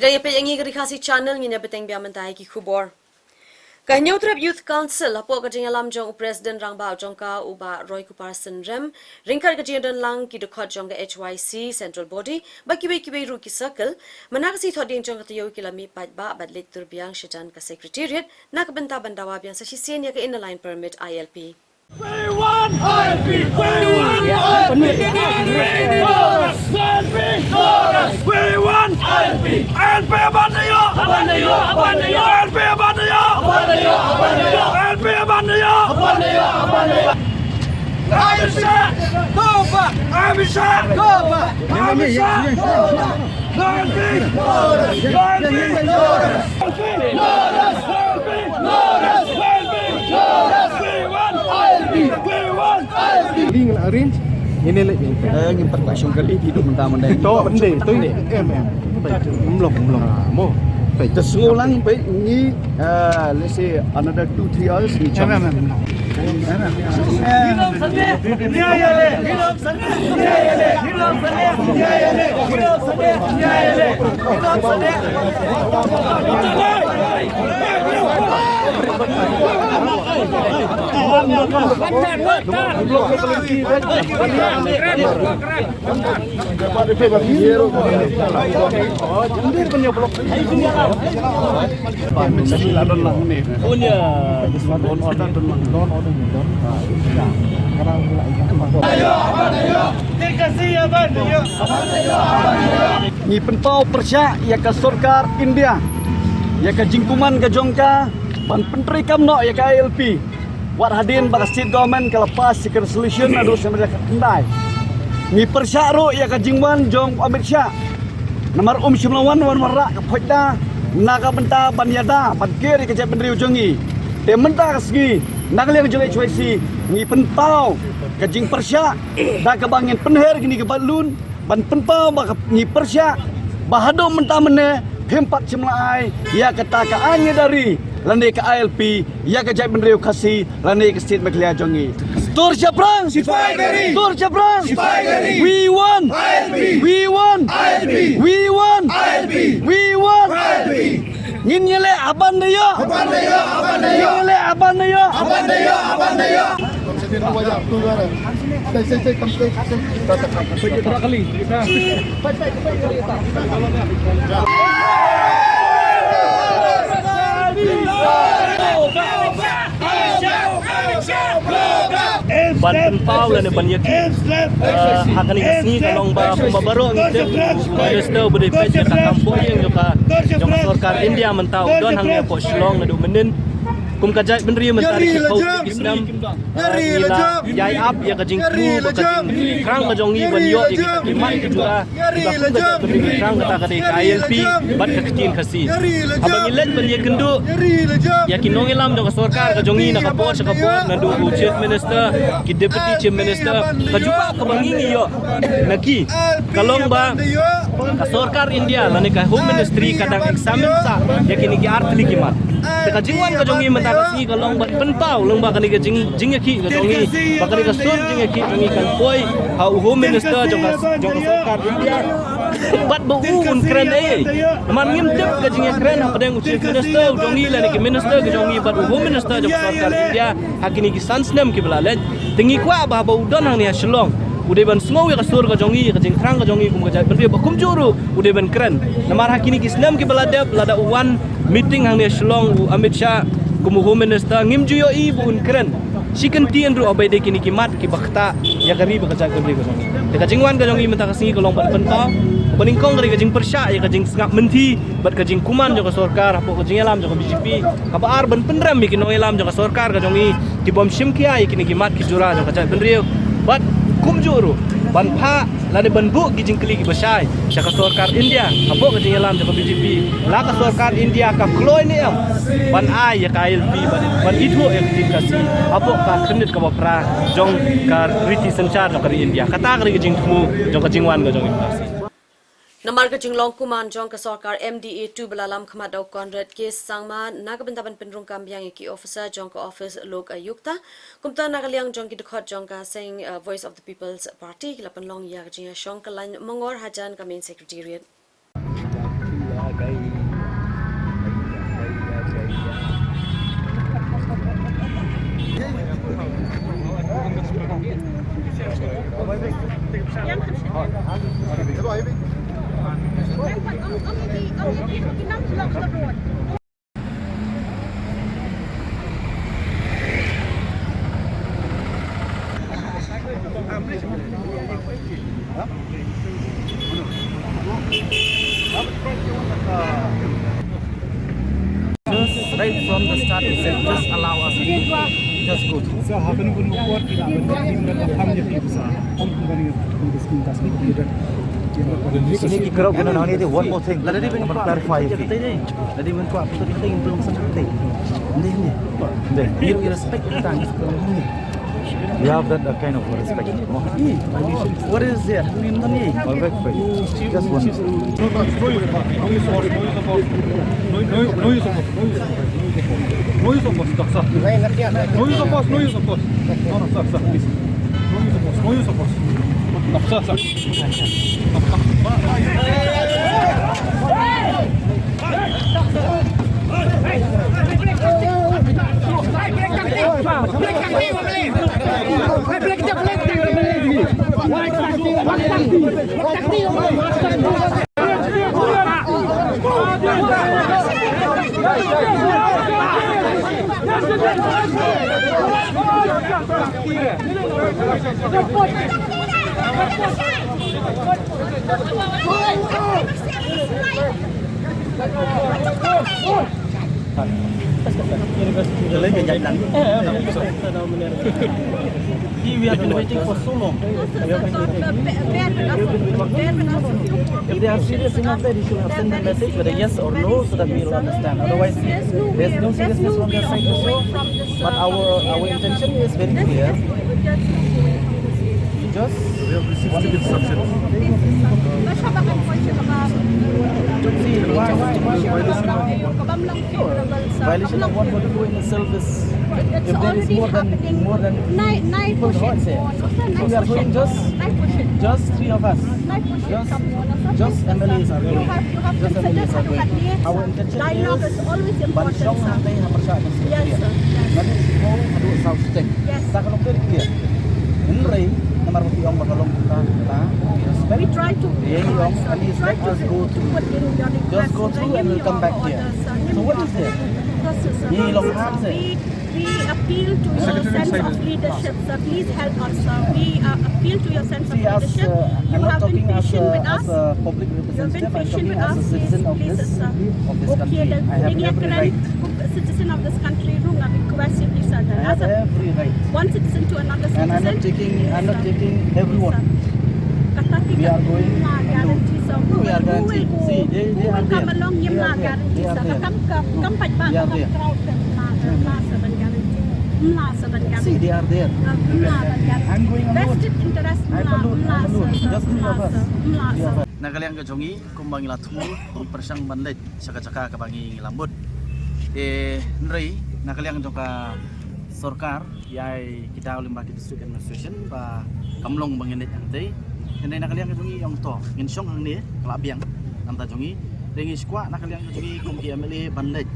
Phi dang ïa peit ïa ngi ka Ri Khasi Channel, ngin ïa bteng biang mynta ïa ki khubor. Ka Hynñiewtrep Youth Council hapoh ka jingïalam jong u President Rangbah jong ka u Bah Roy Kupar Synrem, ryngkat ka jingdon lang ki dkhot jong ka H Y C Central Body bad kiwei kiwei ruh ki circle, mynta ka sngi Thohdieng jong ka taïew ki la mih paidbah bad leit tur biang shajan ka Secretariat na ka bynta ban dawa biang sa shisien ïa ka Inner Line Permit, I L P. We want I L P. We want I L P. We want I L P. I L P ban da ïoh. Ban da ïoh, ban da ïoh. I L P ban da ïoh. Ban da ïoh, ban da ïoh. I L P ban da ïoh. Ban da ïoh, ban da ïoh. Amit Shah, go back. Amit Shah, go back. Amit Shah, go back. Li ngi la arrange, ngin leh ngi. Eh, ngim pat kwah shong kali, ki duk mynta mynta. To, mynta, to, em, em. Mlong, mlong. Ah, mo. Te sngew lang, peit, ngi, eh, let's say, another two, three hours, ngi chong. Em, em, em, mlong. Ngi pynpaw pyrshah ïa ka sorkar India, ïa ka jingkuman ka jong ka ban pyntreikam noh ïa ka I L P. Wat hadien ba ka state government ka la pass ïa ka resolution naduh snem ar hajar khyndai. Ngi pyrshah ruh ïa ka jingwan jong Amit Shah. Namar um shym la wan wan wanrah ka phoit da na ka bynta ban ïada ban ker ïa ka jaitbynriew jong ngi. Te mynta ka sngi na ka liang jong H Y C ngi pynpaw ka jingpyrshah da kaba ngin pynher kine ki balloon ban pynpaw ba ka, ngi pyrshah ba haduh mynta mynne phim pat shym la ai ïa kata ka aiñ ïada ri lane ka I L P ïa ka jaitbynriew Khasi lane ka state Meghalaya jong ngi. Tur shaphrang. Sipai gari. Tur shaphrang. Sipai gari. We want I L P. We want I L P. We want I L P. We want I L P. Ngin ïaleh haban da ïoh. Haban da ïoh, haban da ïoh. Ngin ïaleh haban da ïoh. Haban da ïoh, haban da ïoh. Ban pynpaw lane ban ïakhih, eh, ha kane ka sngi ka long ba kumba baroh ngi tip, Minister uba dei peit ïa ka kam pohïing jong ka, jong ka sorkar India mynta u don hangne hapoh Shillong naduh mynnin. Kum ka jaitbynriew mynta ki phew tylli ki snem, eh, ngi la ïai ap ïa ka jingthmu bad ka jingthrang ka jong ngi ban ïoh ïa ki mat ki jura. Kiba kum ka jaitbynriew ki thrang kata ka dei ka I L P bad ka ktien Khasi. Haba ngi leit ban ïakynduh ïa ki nongïalam jong ka sorkar ka jong ngi na ka por sha ka por, naduh u Chief Minister, ki Deputy Chief Minister, ka jubab kaba ngi ngi ïoh na ki ka long ba ka sorkar India lane ka Home Ministry ka dang examine sah ïa kine ki ar tylli ki mat. Te ka jingwan ka jong ngi mynta ka sngi ka long ban pynpaw lyngba kane ka jing, jingïakhih ka jong ngi, ba kane ka sur jingïakhih jong ngi kan poi ha u Home Minister jong ka, jong ka sorkar India. Bad ba u un kren ei ei. Namar ngim tip ka jingïakren hapdeng u Chief Minister u jong ngi lane ki minister ka jong ngi bad u Home Minister jong ka sorkar India ha kine ki san snem kiba la leit. Te ngi kwah ba haba u don hangne ha Shillong u dei ban sngew ïa ka sur ka jong ngi, ïa ka jingthrang ka jong ngi kum ka jaitbynriew, bad kumjuh ruh u dei ban kren. Namar ha kine ki snem kiba la dep, lada u wan meeting hangne ha Shillong u Amit Shah kum u Home Minister, ngim ju ïohi ba un kren shi kyntien ruh haba ïadei kine ki mat kiba ktah ïa ka ri bad ka jaitbynriew ka jong ngi. Te ka jingwan ka jong ngi mynta ka sngi ka long ban pynpaw, kaba nyngkong ka dei ka jingpyrshah ïa ka jingsngap mynthi bad ka jingkuman jong ka sorkar hapoh ka jingïalam jong ka B J P. Kaba ar, ban pynrem ïa ki nongïalam jong ka sorkar ka jong ngi ki bym shim khia ïa kine ki mat ki jura jong ka jaitbynriew. Bad kumjuh ruh ban phah lane ban buh ki jingkylli kiba shai sha ka sorkar India hapoh ka jingïalam jong ka B J P, la ka sorkar India ka kloi ne em ban ai ïa ka I L P ban, ban ithuh ïa ka ktien Khasi hapoh ka khyrnit kaba phra jong ka riti synshar jong ka ri India. Kata ka dei ka jingthmu jong ka jingwan ka jong ngi. Namar ka jinglong kuman jong ka sorkar M D A two ba la lam khmat da u Conrad K Sangma na ka bynta ban pynrung kam biang ïa ki officer jong ka office Lok Ayukta. Kumta na ka liang jong ki dkhot jong ka seng, uh, Voice of the People's Party ki la pynlong ïa ka jingïashong kyllain mongor hajan ka main secretariat. Allow us to just go through. Sir, how can you go to court? Kine ki crowd kine hangne, one more thing. Lada dei ban clarify. Lada dei ban kwah, put it in, belum sampai. Dei ni. Dei. You respect the time. You have that, that kind of respect. What is there? Just one. No use of force. No use of force. No use of force. No use of force. No use of force. No use of force. No use of force. No, no, sir, sir, please. No use of force. No use of force. No, sir, sir. We have been waiting for so long. If they are serious enough, then they should have sent a message with a yes or no so that we will understand. Otherwise, there's no seriousness from their side also. But our, our intention is very clear. Just we have received strict instructions. See, why, why, why, why this? Violation of one forty-four in itself is, if there is more than, more than people, what's there? So we are going just, just three of us. Just, just M L As are going. Just M L As are going. Our intention is ban shong hangtei ha pyrshah ka secretariat. Ban ïoh haduh saw shiteng. Sa ka long very clear. Hynrei namar ba phi ong ba ka long kumta, kumta, we respect. We try to, we ong, at least let us go through. Just go through and we'll come back here. So what is there? Ngi long ha se. We appeal to your sense of leadership, sir. Please help us, sir. We, uh, appeal to your sense of leadership. You have been patient with us. You have been patient with us. Please, please, sir. Okay, the, the citizen of this country, Rung, I request you, please, sir. As a one citizen to another citizen. And I'm not taking, I'm not taking everyone. Kata ki, we are going to, we are guaranteeing. See, they, they are there. They are there. They are there. See, they are there. I'm going alone. Vested interest. I'm alone. I'm alone. Just three of us. Three of us. Na ka liang ka jong ngi, kumba ngi la thmu, ngi pyrshang ban leit sha ka jaka kaba ngi, ngi la mut. Te hynrei na ka liang jong ka sorkar, ki ai ki daw lyngba ki district administration ba kam long ba ngin leit hangtei. Hynrei na ka liang ka jong ngi ong to, ngin shong hangne, ka la biang na ka bynta jong ngi. Te ngi sngewkwah na ka liang ka jong ngi kum ki M L A ban leit,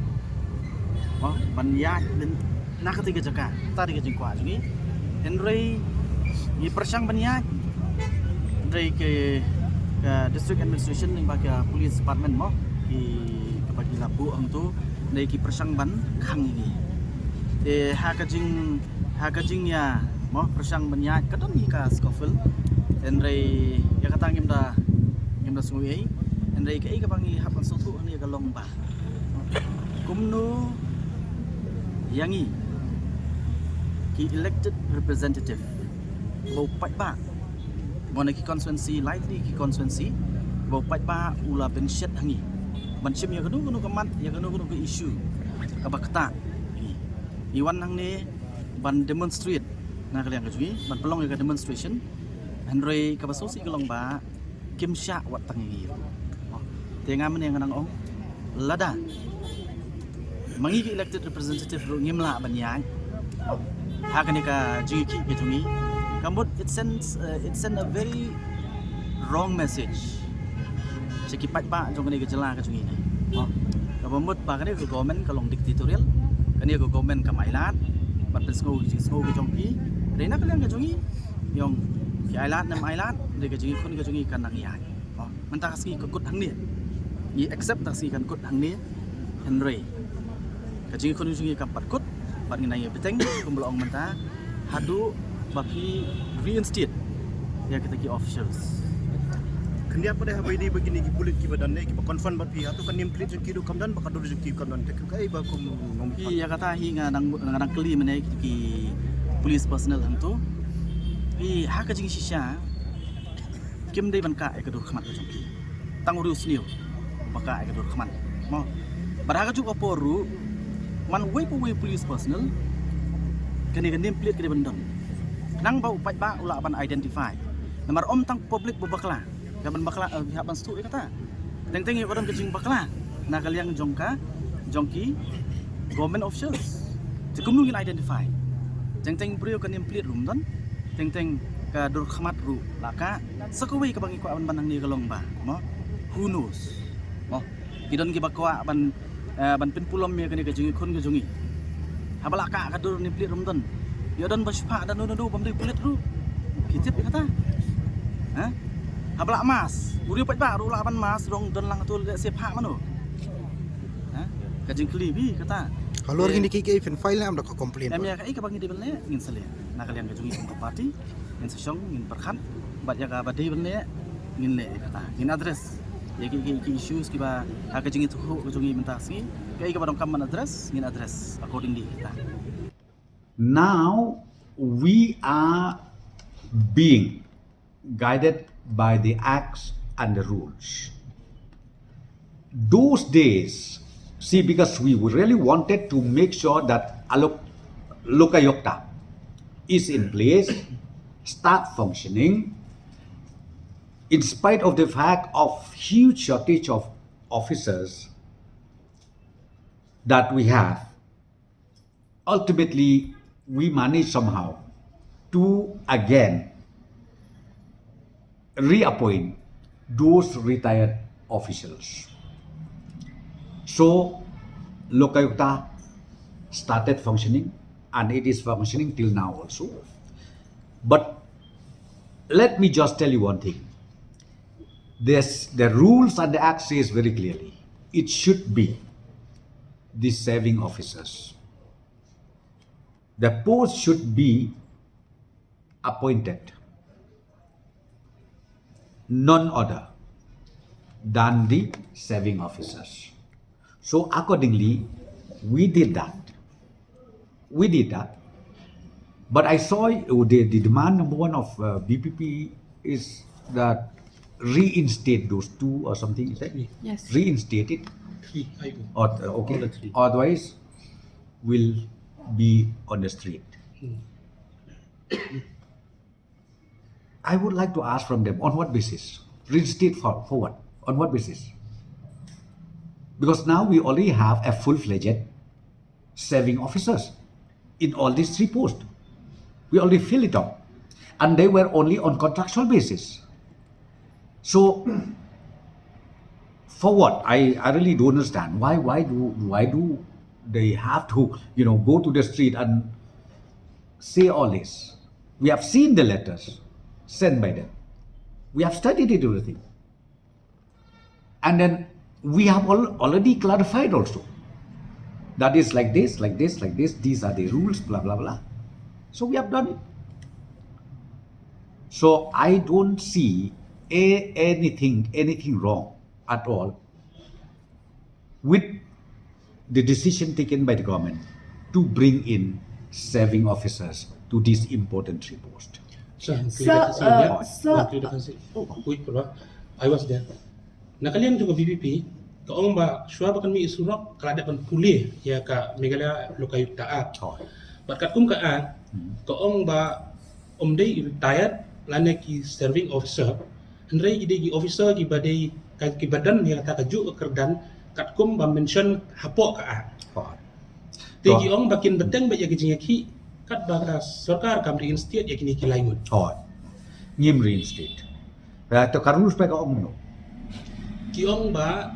oh, ban ïaid na kata ka jaka, kata ka jingkwah jong ngi. Hynrei ngi pyrshang ban ïaid, hynrei ka, ka district administration lyngba ka police department mo, ki, kaba ki la buh hangto, hynrei ki pyrshang ban khang ïa ngi. Te ha ka jing, ha ka jingïa mo, pyrshang ban ïaid, ka don hi ka scuffle. Hynrei ïa kata ngim da, ngim da sngew ei. Hynrei kaei kaba ngi hap ban sngewthuh hangne ka long ba kumno ïa ngi ki elected representative ba u paidbah, mo, na ki constituency, lai tylli ki constituency, ba u paidbah u la pynshet ha ngi ban shim ïa kano kano ka mat, ïa kano kano ka issue kaba ktah ha ngi. Ngi wan hangne ban demonstrate na ka liang ka jong ngi, ban pynlong ïa ka demonstration. Hynrei kaba sngewsih ka long ba kim shah wat tang ïa ngi ruh. Te nga mynne nga nang ong, lada ma ngi ki elected representative ruh ngim lah ban ïaid ha kane ka jingïakhih ka jong ngi, ka mut it sends, uh, it send a very wrong message sha ki paidbah jong kane ka jylla ka jong ngi ne. Kaba mut ba kane ka government ka long dictatorial, kane ka government kam ailad ban pynsngew ki jingsngew ki jong phi. Hynrei na ka liang ka jong ngi, ong phi ailad ne ym ailad, hynrei ka jingïakhun ka jong ngi kan nang ïaid. Mynta ka sngi ka kut hangne. Ngi accept mynta ka sngi kan kut hangne. Hynrei ka jingïakhun jong ngi kam pat kut, bad ngin nang ïa bteng kumba la ong mynta haduh ba phi reinstate ïa kita ki officials. Khyndiat pat de haba ïadei bad kine ki pulit kiba don ne kiba confront bad phi, hato ka name plate jong ki ruh kam don bad ka dur jong ki kam don, te kaei ba kum nongmihkhmat? Ïa kata hi nga dang, nga dang kylli mynne ki, ki police personnel hangto. Phi, ha ka jingshisha kim dei ban kah ïa ka dur khmat ka jong ki. Tang u riewsniew ba kah ïa ka dur khmat, mo. Bad ha kajuh ka por ruh man uwei pa uwei u police personnel kane ka name plate ka dei ban don, khnang ba u paidbah u lah ban identify. Namar ym tang public ba bakla ka ban bakla, eh, hap ban sngewthuh ïa kata. Teng teng ïoh ka don ka jingbakla na ka liang jong ka, jong ki government officials. Te kumno ngin identify? Teng teng briew ka name plate ruh ym don, teng teng ka dur khmat ruh la kah. Sa kawei kaba ngi kwah ban ban hangne ka long ba, mo, who knows? Mo, ki don kiba kwah ban, eh, ban pynpulom ïa kane ka jingïakhun ka jong ngi. Haba la kah ka dur name plate ruh ym don, ïoh don ba shiphah da uno uno bym dei pulit ruh. Phi tip ïa kata? Ha? Haba la mask, u riew paidbah ruh lah ban mask, rong don lang hato leh shiphah mano? Ha? Ka jingkylli phi kata. Halor kine ki, ki phin file ne em da ka complaint? Em, ïa kaei kaba ngi dei ban leh ngin sa leh na ka liang ka jong ngi kum ka party. Ngin sa shong, ngin pyrkhat bad ïa kaba dei ban leh ngin leh ïa kata, ngin address ïa ki, ki, ki issues kiba ha ka jingïathuhkhruh ka jong ngi mynta ka sngi. Kaei kaba donkam ban address ngin address accordingly ïa kata. Now we are being guided by the acts and the rules. Those days, see, because we really wanted to make sure that a lok-, lokayukta is in place, start functioning, in spite of the fact of huge shortage of officers that we have. Ultimately, we managed somehow to again reappoint those retired officials. So, Lokayukta started functioning and it is functioning till now also. But let me just tell you one thing. This, the rules and the act says very clearly, it should be the serving officers. The post should be appointed none other than the serving officers. So accordingly, we did that. We did that. But I saw, uh, the, the demand number one of, uh, B P P is that reinstate those two or something, is that? Yes. Reinstate it. Three, I O. Or, uh, okay. All the three. Otherwise, will be on the street. Hmm. I would like to ask from them, on what basis? Reinstate for, for what? On what basis? Because now we already have a full-fledged serving officers in all these three posts. We already fill it up. And they were only on contractual basis. So, for what? I, I really don't understand. Why, why do, why do they have to, you know, go to the street and say all this? We have seen the letters sent by them. We have studied it, everything. And then we have al-, already clarified also. That is like this, like this, like this. These are the rules, blah, blah, blah. So we have done it. So I don't see a-, anything, anything wrong at all with the decision taken by the government to bring in serving officers to this important three post. Sir, one clarification, uh, yeah? Sir, one clarification. Oh. Wait, Prabha. I was there. Na ka liang jong ka V P P, ka ong ba shuwa ba kan mih surok, ka la dep ban pule ïa ka Meghalaya Lokayukta Act. Oh. Bad katkum ka Act, hmm, ka ong ba ym dei retired lane ki serving officer, hynrei ki dei ki officer kiba dei ka, kiba don ïa kata kajuh ka kyrdan katkum ba mention hapoh ka Act. Oh. Te ki ong ba kin bteng beit ïa ki jingïakhih katba ka sorkar kam reinstate ïa kine ki lai ngut. Oh. Ngim reinstate. Eh, to ka rules ba ka ong kumno? Ki ong ba,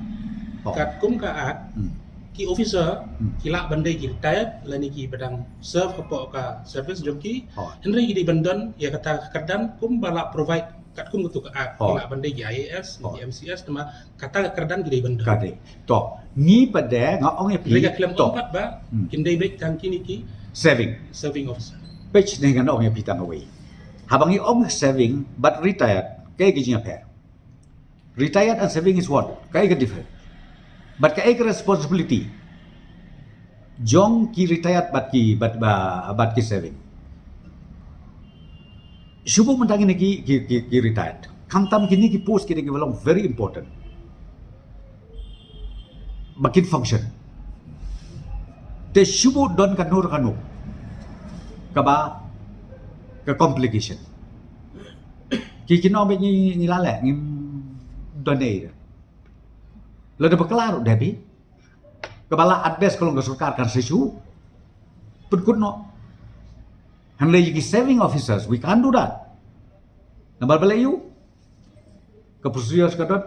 oh, katkum ka Act, hmm, ki officer, hmm, ki lah ban dei ki retired lane kiba dang serve hapoh ka service jong ki. Oh. Hynrei ki dei ban don ïa kata ka kyrdan kumba la provide katkum katu ka Act. Oh. Ki lah ban dei ki I A S, oh, ki M C S, namar kata ka kyrdan ki dei ban don. Ka dei. To, ngi pat de nga ong ïa phi. Hynrei ka khlem ong pat ba, hmm, kin dei beit tang kine ki serving, serving officer. Peit ne ngan ong ïa phi tang kawei. Haba ngi ong serving bad retired, kaei ka jingïapher? Retired and saving is what? Kaei ka difference? Bad kaei ka responsibility jong ki retired bad ki, bad, ba-, bad ki saving? Shu buh mynta kine ki, ki, ki, ki retired. Khamtam kine ki post kine kiba long very important ba kin function. Te shu buh don kano kano kaba ka complication. Ki, kino ba ngi, ngi la leh, ngim don ei. Lada bakla ruh, Debbie, kaba la address ka long ka sorkar kan sa shu pynkut noh. Hynrei ïa ki saving officers, we can't do that. Namar balei? Ïoh ka procedure ka don.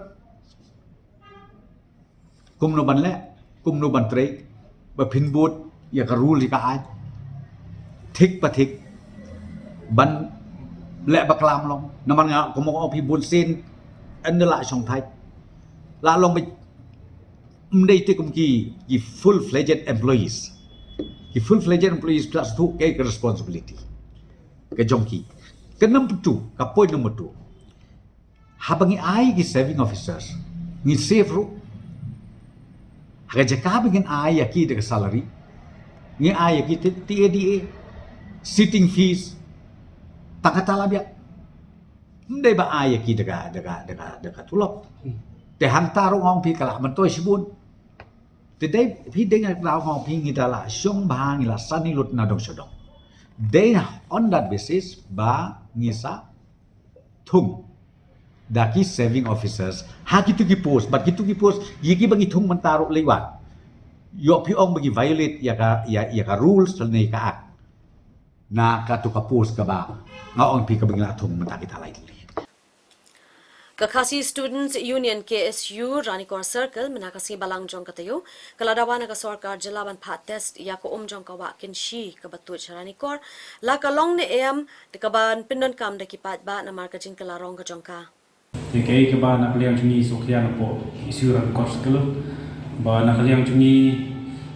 Kumno ban leh, kumno ban trei, ba phin bud ïa ka rule ïa ka aiñ thik pa thik, ban leh bakla long. Namar nga, kumno, ong phi, bun sien ynda la shong thait, la long ba ym dei te kum ki, ki full fledged employees. Ki full fledged employees plus tu kaei ka responsibility ka jong ki. Ka number two, ka point number two. Haba ngi ai ki saving officers, ngi save ruh. Ha ka jaka ba ngin ai ïa ki da ka salary, ngi ai ïa ki te, T A D A, sitting fees, tang kata la biang. Ym dei ba ai ïa ki da ka, da ka, da ka, da ka tulop. Te hangta ruh nga ong phi ka la myntoi shibun. Te dei, phi dei, nga la ong phi, ngi da la shong bha, ngi la sani lut na dong sha dong. Dei on that basis ba ngi sa thung da ki saving officers ha kitu ki post, bad kitu ki post, ïa kiba ngi thung mynta ruh lei wan. Ïoh phi ong ba ngi violate ïa ka, ïa, ïa ka rules lane ka act na katu ka post kaba nga ong phi kaba ngi la thung mynta kita lai tylli. Ka Khasi Students Union, K S U, Ranikor Circle, mynta ka sngi Balang jong ka taïew, ka la dawa na ka sorkar jylla ban phah test ïa ka um jong ka wah kynshi kaba tuid sha Ranikor, la ka long ne em, te ka ban pyndonkam da ki paidbah namar ka jingkylla rong ka jong ka. Te kaei kaba na ka liang jong ngi sngewkhia napoh K S U Ranikor Circle, ba na ka liang jong ngi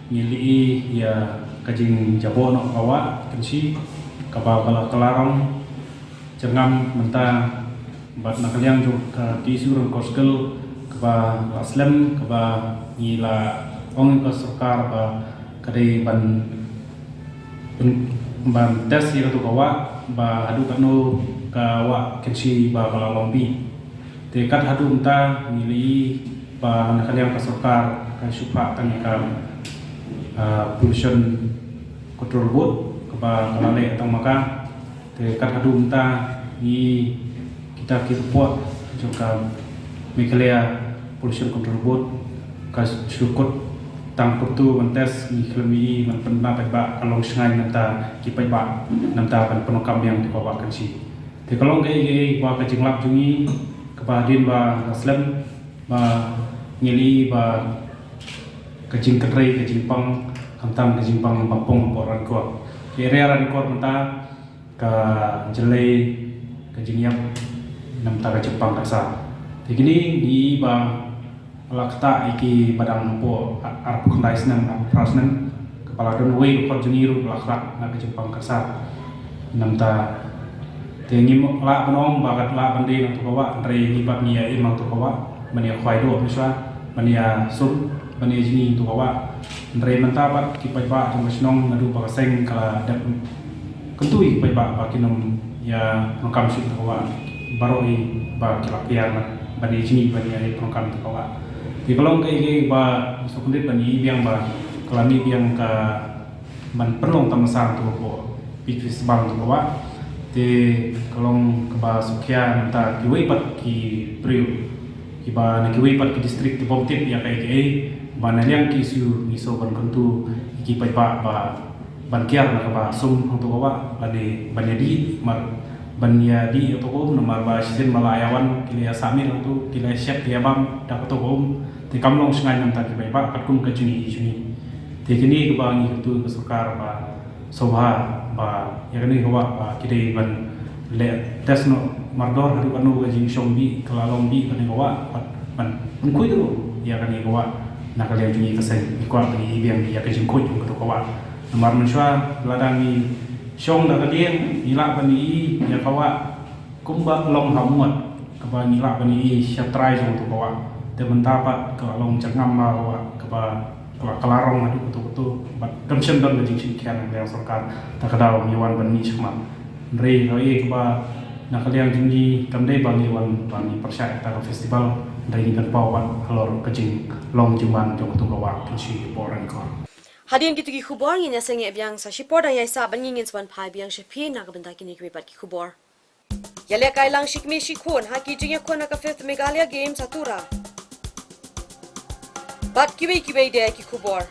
ngi leh ïa ka jingjaboh noh ka wah kynshi kaba ka la kylla rong jyrngam mynta, bad na ka liang jong ka K S U Ranikor Circle kaba la slem, kaba ngi la ong ïa ka sorkar ba ka dei ban, ban, ban test ïa katu ka wah ba haduh katno ka wah kynshi ba ka la long bih. Te kat haduh mynta ngi leh ïa ba na ka liang ka sorkar ka shu phah tang ïa ka, ah, Pollution Control Board kaba ka la leh tang ma ka. Te kat haduh mynta ngi, kita ki report jong ka Meghalaya Pollution Control Board ka shu kut tang kyntu ban test, ngi khlem ïohi ban pynbna paidbah, ka long shngaiñ na bynta ki paidbah na bynta ban pyndonkam biang ïa ka wah kynshi. Te ka long kaei kaei ba ka jinglap jong ngi kaba hadien ba la slem ba ngi leh ïa ba ka jingkynrei ka jingpang, khamtam ka jingpang ba pong hapoh Ranikor. Ka area Ranikor mynta ka jyllei ka jingïap na bynta ka jingpang ka ksar. Te kine ngi ba la ktah ïa kiba dang hapoh ar, arphew khyndai snem, arphew phra snem, kaba la don uwei u khot jong ngi ruh ba la khlad na ka jingpang ka ksar. Na bynta te ngim lah ban ong ba ka lah ban die na katu ka wah, hynrei ngi pat ngi ïa im ha katu ka wah ban ïa khwai duh mynshuwa, ban ïa sum, ban ïa jngi ha katu ka wah. Hynrei mynta pat ki paidbah jong ka shnong naduh ba ka seng ka la dep kyntu ïa ki paidbah ba kin ym ïa pyndonkam shuh katu ka wah, baroh hi ba ki la kiar ban ïa jngi ban ïa pyndonkam katu ka wah. Te ka long kaei kaei ba sngewkhyndiat ban ïa biang ba ka la mih biang ka ban pynlong tamasa katu ka pop Peach Festival katu ka wah. Te ka long kaba sngewkhia na bynta kiwei pat ki briew kiba na kiwei pat ki district ki bym tip ïa kaei kaei, ba na liang K S U ngi sngew ban kyntu ïa ki paidbah ba ban kiar na kaba sum hangtu ka wah, lane ban ïa dih, mar ban ïa dih ïa tu ka um, namar ba shisien ba la ïa wan ki la ïa sah miet hangtu, ki la ïa shet, ki la ïa bam da katu ka um. Te kam long shngaiñ na bynta ki paidbah katkum ka jingïohi jong ngi. Te kine kiba ngi kyntu ka sorkar ba sngewbha ba ïa kane ka wah ba ki dei ban leh test noh mardor haduh katno ka jingshong bih ka la long bih kane ka wah, bad ban pynkhuid ruh ïa kane ka wah na ka liang jong ngi ka seng, ngi kwah ban ïa biang ïa ka jingkhuid jong katu ka wah. Namar mynshuwa lada ngi shong da ka dieng ngi lah ban ïohi ïa ka wah kumba long ha mut. Kaba ngi lah ban ïohi sha trai jong kato ka wah. Te mynta pat ka la long jyrngam ba ka wah kaba ka la, ka la rong haduh kato kato. Bad kam shym don ka jingshim khia na ka liang sorkar. Ta ka daw ngi wan ban mih shakhmat. Hynrei ka ïa kaba na ka liang jong ngi kam dei ba ngi wan ban ïa pyrshah ïa kata ka festival. Hynrei ngi pynpaw pat halor ka jinglong jingman jong kato ka wah kan shu ïa por ryngkor. Hadien kito ki khubor ngin ïa sangeh biang sa shipor, dang ïaisah ban ngi ngin sa wan phai biang sha phi na ka bynta kine kiwei pat ki khubor. Ïalehkai lang shi kmie shi khun ha ki jingïakhun ha ka fifth Meghalaya Games ha Tura. Bad kiwei kiwei de ki khubor.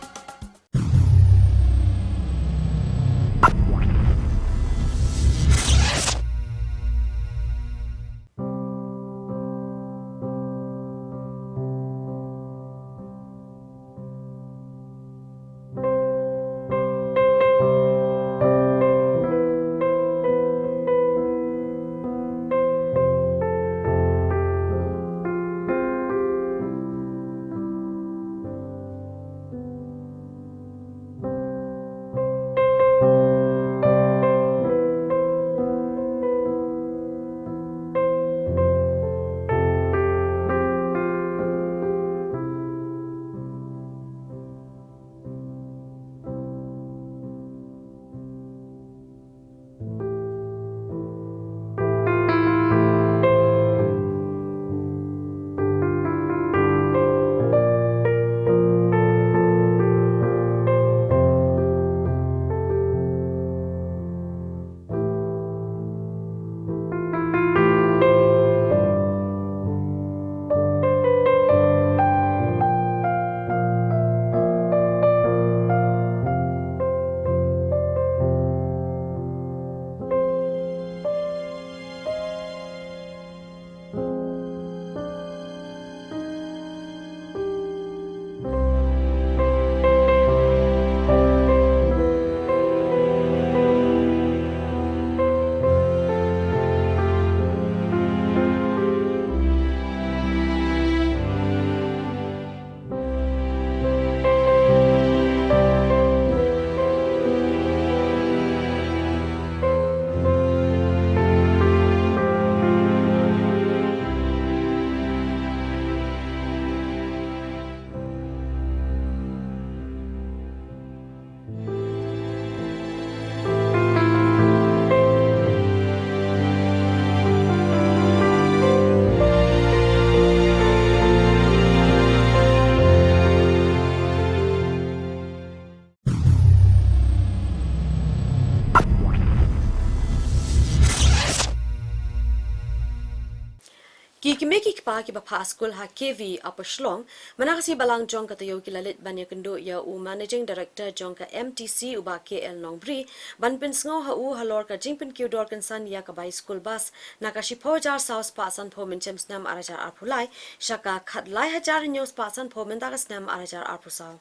Ki kmie ki kpa kiba phah skul ha K V Upper Shillong, mynta ka sngi balang jong ka taïew ki la leit ban ïakynduh ïa u Managing Director jong ka M T C u Bah K L Nongbri, ban pynsngew ha u halor ka jingpynkiew dor kynsan ïa ka bai skul bas, na ka shiphew hajar saw spah sanphew mynshem snem ar hajar arphew lai, sha ka khatlai hajar hynñiew spah sanphew mynta ka snem ar hajar arphew saw.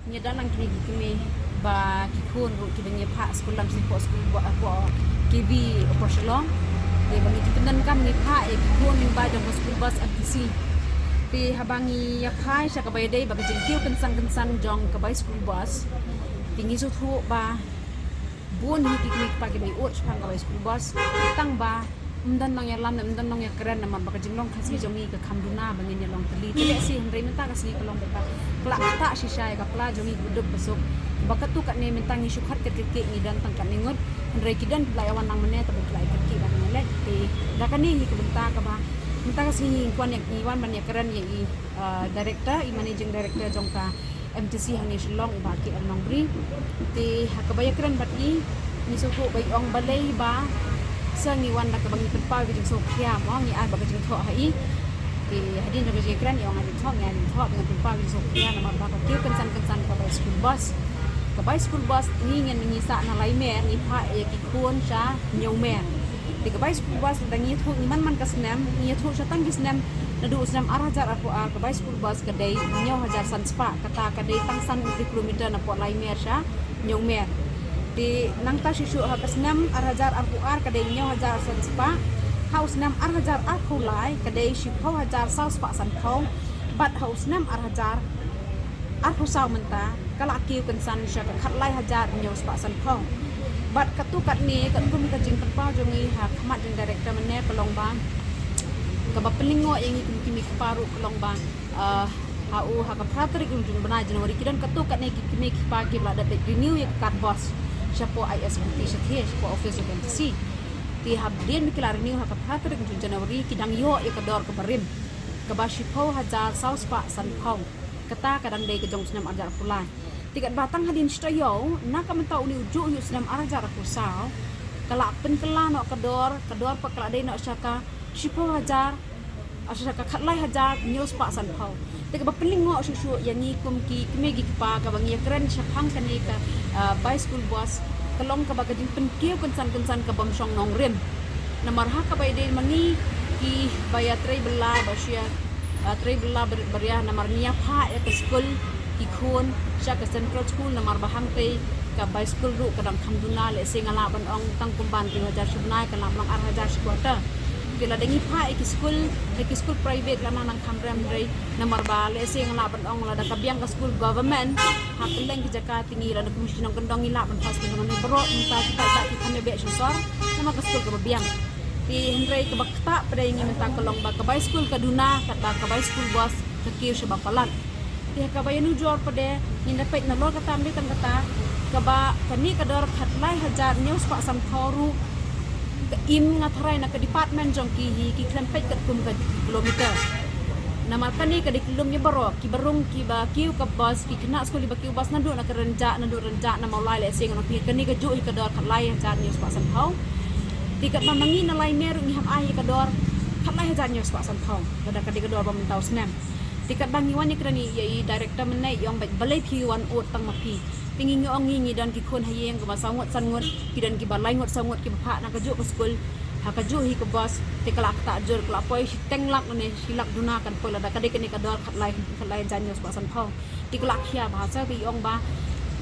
Ngi don lang kine ki kmie ba ki khun ruh kiba ngi phah skul lam sni hapoh skul ba, hapoh K V Upper Shillong. Te ba ngi ki pyndonkam ngi phah ïa ki khun lyngba jong ka skul bas M T C. Te haba ngi ïa phai sha kaba ïadei bad ka jingkiew kynsan kynsan jong ka bai skul bas, te ngi sngewthuh ba bun hi ki kmie ki kpa kiba ngi ud shaphang ka bai skul bas, tang ba ym don nongïalam ne ym don nongïakren namar ba ka jinglong Khasi jong ngi ka kham duna ba ngin ïa long tylli. Te lehse hynrei mynta ka sngi ka long bad ka la ktah shisha ïa ka pla jong ngi kaba duk ba suk. Ba katto katne mynta ngi shu khot kyrkieh ngi don tang katne ngut. Hynrei ki don kiba la ïa wan lang mynne, tang ba ki la ïa kyrkieh ba ngi leit. Te da kane hi ka bynta kaba mynta ka sngi ngi kwah ïa, ngi wan ban ïakren ïa i, uh, director, i managing director jong ka M T C hangne Shillong, u Bah K L Nongbri. Te ha kaba ïakren bad i, ngi sngewthuh ba i ong balei ba sa ngi wan da kaba ngi pynpaw ka jingsngewkhia mo, ngi ai ba ka jingthoh ha i. Te hadien jong ka jingïakren i ong ai jingthoh, ngi ai jingthoh, ba ngi pynpaw ka jingsngewkhia namar ba ka kiew kynsan kynsan ka bai skul bas. Ka bai skul bas ngi ngin ngi sah na lai mer, ngi phah ïa ki khun sha hynñiew mer. Te ka bai skul bas da ngi ïathuh ngi man man ka snem, ngi ïathuh sha tang ki snem, naduh u snem ar hajar arphew ar ka bai skul bas ka dei hynñiew hajar san spah, kata ka dei tang san kilometer napoh lai mer sha hynñiew mer. Te nangta shuh shuh ha ka snem ar hajar arphew ar ka dei hynñiew hajar san spah, ha u snem ar hajar arphew lai ka dei shiphew hajar saw spah sanphew, bad ha u snem ar hajar arphew saw mynta ka la kiew kynsan sha ka khatlai hajar hynñiew spah sanphew. Bad katto katne katkum ka jingpynpaw jong ngi ha khmat jong director mynne ka long ba Kaba pynlyngngoh ïa ngi kum ki kmie ki kpa ruh ka long ba, ah, ha u, ha ka phra tarik jong u bnai January ki don katto katne ki kmie ki kpa kiba la dep renew ïa ka card bus shapoh I S B T shathie, shapoh office jong M T C. Te hadien ba ki la renew ha ka phra tarik jong u January ki dang ïoh ïa ka dor kaba rim, kaba shiphew hajar saw spah sanphew. Kata ka dang dei ka jong u snem ar hajar arphew lai. Te katba tang hadien shi taïew na ka mynta une u juh ïa u snem ar hajar arphew saw, ka la pynkylla noh ka dor, ka dor pat ka la dei noh sha ka shiphew hajar, ah, sha ka khatlai hajar hynñiew spah sanphew. Te kaba pynlyngngoh shuh shuh ïa ngi kum ki kmie ki kpa kaba ngi ïakren shaphang kane ka, ah, bai school bus, ka long kaba ka jingpynkiew kynsan kynsan ka bym shong nongrim. Namar ha kaba ïadei ma ngi kiba ïatrei bylla ba shu ïa, ah, trei bylla bar-, baria, namar ngi ïa phah ïa ka skul ki khun sha ka central school, namar ba hangtei ka bai school ruh ka dang kham duna, lehse nga lah ban ong tang kumban hynriew hajar shi bnai, ka lah ban long ar hajar shi quarter. Te lada ngi phah ïa ki skul, ïa ki skul private la nang nang kham rem, hynrei namar ba lehse nga lah ban ong lada ka biang ka skul government ha kylleng ki jaka, te ngi lada kum shi nongkyndong ngi lah ban phah skul, namar baroh mynta ki paidbah ki kham ïa beh sha sor namar ka skul kaba biang. Te hynrei kaba ktah pat ïa ngi mynta ka long ba ka bai skul ka duna, katba ka bai skul bus ka kiew shaba palat. Te ha kaba ïanujor pat de ngin da peit nalor kata, ym dei tang kata, kaba kane ka dor khatlai hajar hynñiew spah sanphew ruh ka im, nga tharai na ka department jong ki hi ki khlem peit katkum ka kilometer. Namar kane ka dei ka lum ïa baroh, kiba rung kiba kiew ka bus, ki khynnah skul kiba kiew bus naduh na ka Rynjah, naduh Rynjah na Mawlai, lehse ngan ong phi, kane ka juh hi ka dor khatlai hajar hynñiew spah sanphew. Te katba ma ngi na Laitmur ruh ngi hap ai ïa ka dor khatlai hajar hynñiew spah sanphew, lada ka dei ka dor ba mynta u snem. Te katba ngi wan ïakren ïa i director mynne i ong ba balei phi wan ud tang ma phi. Te ngi, ngi ong ngi, ngi don ki khun ha ïing kiba saw ngut san ngut, ki don kiba lai ngut saw ngut kiba phah na kajuh ka skul ha kajuh hi ka bus. Te ka la ktah jur, ka la poi shiteng lak ne shi lak duna kan poi lada ka dei kane ka dor khatlai, khatlai hajar hynñiew spah sanphew. Te ka la khia bha sa, te i ong ba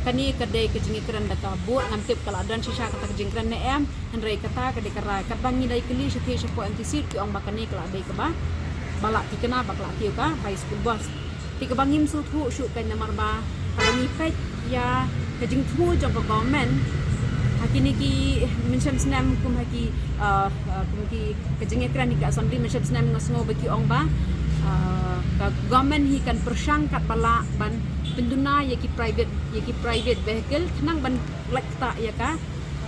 kane ka dei ka jingïakren da ka board, ngam tip ka la don shisha kata ka jingkren ne em. Hynrei kata ka dei ka rai, katba ngi da kylli shathie shapoh M T C ki ong ba kane ka la dei kaba, ba la thikna ba ka la kiew ka bai school bus. Te kaba ngim sngewthuh shuh kein namar ba haba ngi peit ïa ka jingthmu jong ka government ha kine ki mynshem snem, kum ha ki, ah, ah, kum ki, ka jingïakren ha ki assembly mynshem snem nga sngew ba ki ong ba, ah, ka government hi kan pyrshang katba lah ban pynduna ïa ki private, ïa ki private vehicle khnang ban lait ktah ïa ka,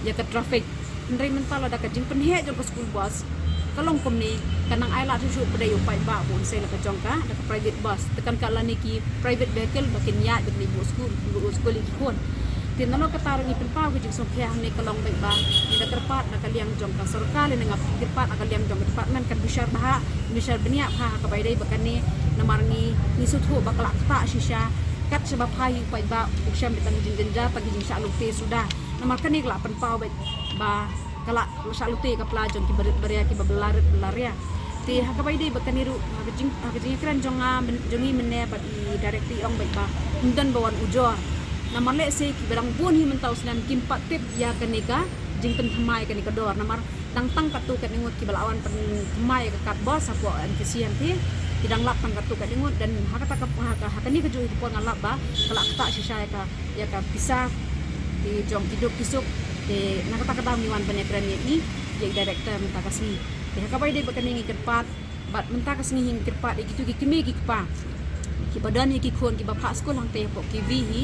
ïa ka traffic. Hynrei mynta lada ka jingpynheh jong ka school bus ka long kumne, ka nang ai lad shuh shuh pat ïa u paidbah ba un sei la ka jong ka da ka private bus. Te kan ka lane ki private vehicle ba kin ïaid ba kin ïa buh skul, buh skul ïa ki khun. Te nalor kata ruh ngi pynpaw ka jingsngewkhia hangne ka long beit ba ngi da kyrpad na ka liang jong ka sorkar lane nga kyrpad na ka liang jong ka department kan bishar bha, bishar bniah bha ha kaba ïadei bad kane, namar ngi, ngi sngewthuh ba ka la ktah shisha. Kat shaba phai hi u paidbah u shem beit tang ka jingjynjar, tang ka jingshah lute suda. Namar kane ka la pynpaw beit ba ka la shah lute ka pla jong ki barit baria, kiba bylla rit bylla ria. Te ha kaba ïadei bad kane ruh, ha ka jing, ha ka jingïakren jong nga myn, jong ngi mynne bad i director i ong beit ba ym don ba wan ujor. Namar lehse kiba dang bun hi mynta u snem kim pat tip ïa kane ka jingpynthymmai kane ka dor. Namar dang tang katto katne ngut kiba la wan pynthymmai ïa ka card bus hapoh N P C M P. Ki dang lap tang katto katne ngut, dan ha kata ka, ha ka, ha kane kajuh ka por nga lap ba ka la ktah shisha ïa ka, ïa ka pisa ki jong ki duk ki suk. Te na kata ka daw ngi wan ban ïakren ïa i, ïa i director mynta ka sngi. Te ha kaba ïadei bad kane ngi kyrpad, bad mynta ka sngi hi ngi kyrpad ïa kito ki kmie ki kpa kiba don ïa ki khun kiba phah skul hangtei hapoh K V hi.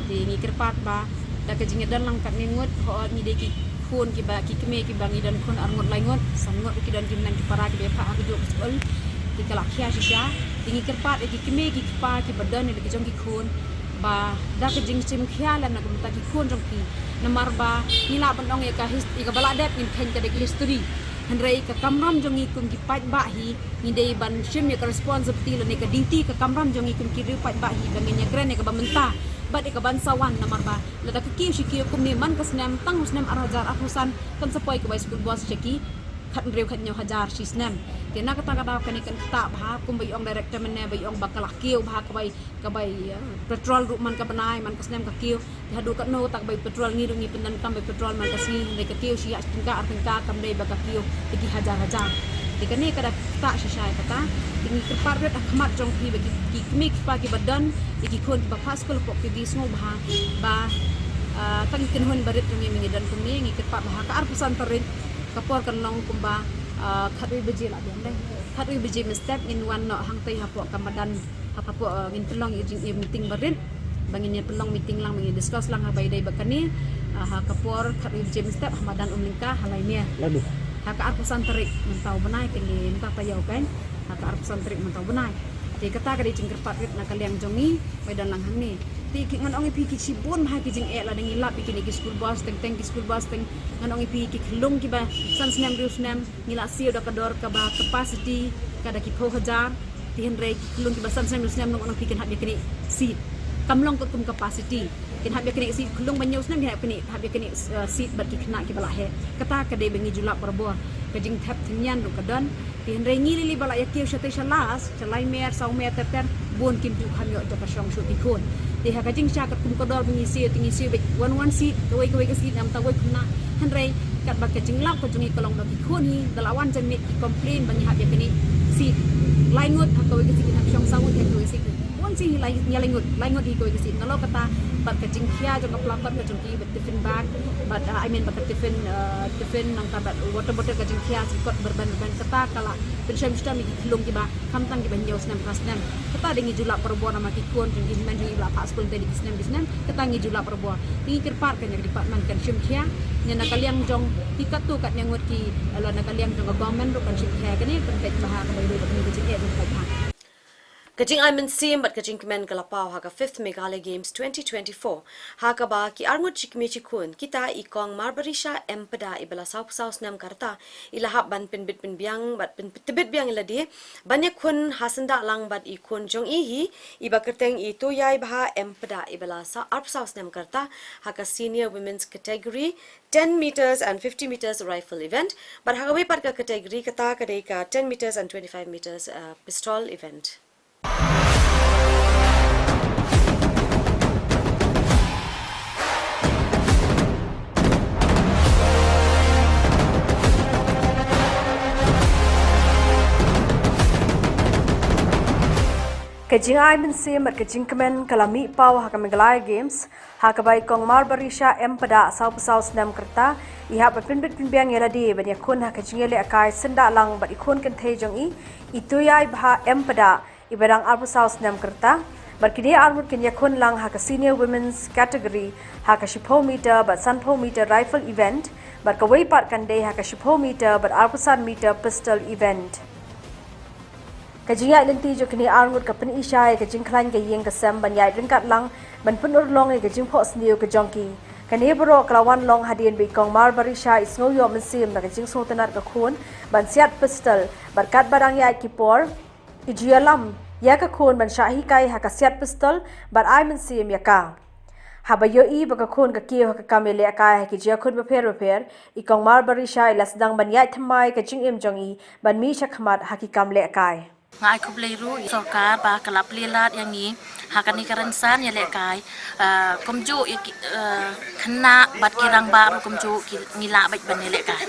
Te ngi kyrpad ba da ka jingïadon lang katne ngut, hooid ngi dei ki khun kiba, ki kmie kiba ngi don khun ar ngut lai ngut, san ngut ki don ki hynmen ki para kiba ïa phah ha kajuh ka skul. Te ka la khia shisha. Te ngi kyrpad ïa ki kmie ki kpa kiba don ïa la ki jong ki khun ba da ka jingshim khia lem na ka bynta ki khun jong ki. Namar ba ngi lah ban ong ïa ka his-, ïa kaba la dep ngin kheiñ ka dei ka history. Hynrei ka kamram jong ngi kum ki paidbah hi, ngi dei ban shim ïa ka responsibility lane ka duty, ka kamram jong ngi kum ki riew paidbah hi ba ngin ïakren ïa kaba mynta bad ïa kaban sa wan, namar ba lada ka kiew shi kiew kumne man ka snem, tang u snem ar hajar arphew san kan sa poi ka bai school bus sha ki khathynriew khathynñiew hajar shi snem. Te na kata ka daw kane kan ktah bha, kumba i ong director mynne ba i ong ba ka la kiew bha ka bai, ka bai, eh, petrol ruh man ka bnai, man ka snem ka kiew. Te haduh katno kata ka bai petrol, ngi ruh ngi pyndonkam bai petrol man ka sngi, hynrei ka kiew shi ïa shi tyngka ar tyngka, kam dei ba ka kiew ïa ki hajar hajar. Te kane ka da ktah shisha ïa kata. Te ngi kyrpad rit ha khmat jong phi ba ki, ki kmie ki kpa kiba don ïa ki khun kiba phah skul hapoh K V, sngewbha ba, ah, tang ki kynhun barit jong ngi ma ngi don kumne, ngi kyrpad ba ha ka arphew san tarik ka por kan long kumba, Ah, khatwei baje la biang dei. Khatwei baje mynstep ngin wan noh hangtei hapoh ka madan, hapoh, ah, ngin pynlong ïa ka jingïa meeting barit. Ba ngin ïa pynlong meeting lang, ba ngin discuss lang ha ba ïadei bad kane. Ah, ha ka por khatwei baje mynstep ha madan Umlyngka ha Laimer. Ladu. Ha ka arphew san tarik mynta u bnai, kane mynta taïew kan. Ha ka arphew san tarik mynta u bnai. Te kata ka dei jingkyrpad rit na ka liang jong ngi, ba ïadon lang hangne. Te ki, ngan ong ïa phi, ki shibun bha ki jingeh lada ngi lap ïa kine ki school bus, teng teng ki school bus, teng ngan ong ïa phi, ki khyllung kiba san snem hynriew snem, ngi la siew da ka dor kaba capacity ka da ki phew hajar. Te hynrei ki khyllung kiba san snem hynriew snem, ngan ong ïa phi, kin hap ïa kane seat. Kam long katkum capacity. Kin hap ïa kane seat, khyllung ba hynñiew snem kin hap ïa kane, hap ïa kane, eh, seat bad ki khynnah kiba la heh. Kata ka dei ba ngi ju lap barabor. Ka jingthep thynnian ruh ka don. Te hynrei ngi lei lei ba la ïa kiew shatei sha last, sha lai mer, saw mer, ter ter, bun kim ju kham ïoh jaka shong shuh ki khun. Te ha ka jingshah katkum ka dor ba ngi siew, te ngi siew beit wan wan seat, kawei kawei ka seat namar kawei khynnah. Hynrei katba ka jinglap ka jong ngi ka long ba ki khun hi da la wan janmiet ki complain ba ngi hap ïa kane seat. Lai ngut ha kawei ka seat, ngi hap shong saw ngut ha kawei ka seat. Bun sien hi lai, ngi lai ngut, lai ngut hi kawei ka seat. Nalor kata bad ka jingkhia jong ka placard ka jong ki bad tiffin bag, bad, uh, I mean bad ka tiffin, uh, tiffin nangta bad water bottle, ka jingkhia ki kot berben berben, kata ka la pynshai mynsiem ïa ki khyllung kiba khamtam kiba hynñiew snem phra snem. Kata dei ngi ju lap barabor namar ki khun jong ngi, ki hynmen jong ngi ba la phah skul te dei ki snem ki snem. Kata ngi ju lap barabor. Te ngi kyrpad kane ka department kan shim khia. Ngi na ka liang jong ki katto katne ngut ki, eh, la na ka liang jong ka government ruh kan shim khia kane, kan peit bha ha kaba ïadei bad kane ka jingeh jong ka peit bha. Ka jingai mynsiem bad ka jingkmen ka la paw ha ka fifth Meghalaya Games twenty twenty-four, ha kaba ki arngut shi kmie shi khun, kita i Kong Marbarisha M Pda, iba la sawphew saw snem ka rta, i la hap ban pynbit pynbiang bad pyn-, pyntbit biang ïa lade ban ïakhun ha syndah lang bad i khun jong i hi, iba kyrteng i Toyaibha M Pda, iba la sa-, arphew saw snem ka rta, ha ka senior women's category, ten meters and fifty meters rifle event, bad ha kawei pat ka category, kata ka dei ka ten meters and twenty-five meters, uh, pistol event. Ka jingai mynsiem bad ka jingkmen ka la mih paw ha ka Meghalaya Games, ha kaba i Kong Marbarisha M Pda, sawphew saw snem ka rta, i hap ban pynbit pynbiang ïa lade ban ïakhun ha ka jingïalehkai syndah lang bad i khun kynthei jong i, i Toyaibha M Pda, iba dang arphew saw snem ka rta. Bad kine arngut kin ïakhun lang ha ka senior women's category, ha ka shiphew meter bad sanphew meter rifle event, bad kawei pat kan dei ha ka shiphew meter bad arphew san meter pistol event. Ka jingïaid lynti jong kine arngut ka pyni-i-sha ïa ka jingkhlaiñ ka ïing ka sem ban ïaid ryngkat lang ban pynurlong ïa ka jingphohsniew ka jong ki. Kane baroh ka la wan long hadien ba i Kong Marbarisha i sngew ïoh mynsiem da ka jingsngewtynnad ka khun ban siat pistol, bad katba dang ïaid ki por, i ju ïalam ïa ka khun ban shah hikai ha ka siat pistol bad ai mynsiem ïa ka. Haba ïohi ba ka khun ka kiew ha ka kam ïalehkai ha ki jingïakhun bapher bapher, i Kong Marbarisha i la sdang ban ïaid thymmai ka jingim jong i ban mih shakhmat ha ki kam lehkai. Nga ai khublei ruh ïa sorkar ba ka la plie lad ïa ngi ha kane ka rynsan ïalehkai, ah, kumjuh ïa ki, ah, khynnah bad ki rangbah ruh kumjuh ki, ngi lah beit ban ïalehkai.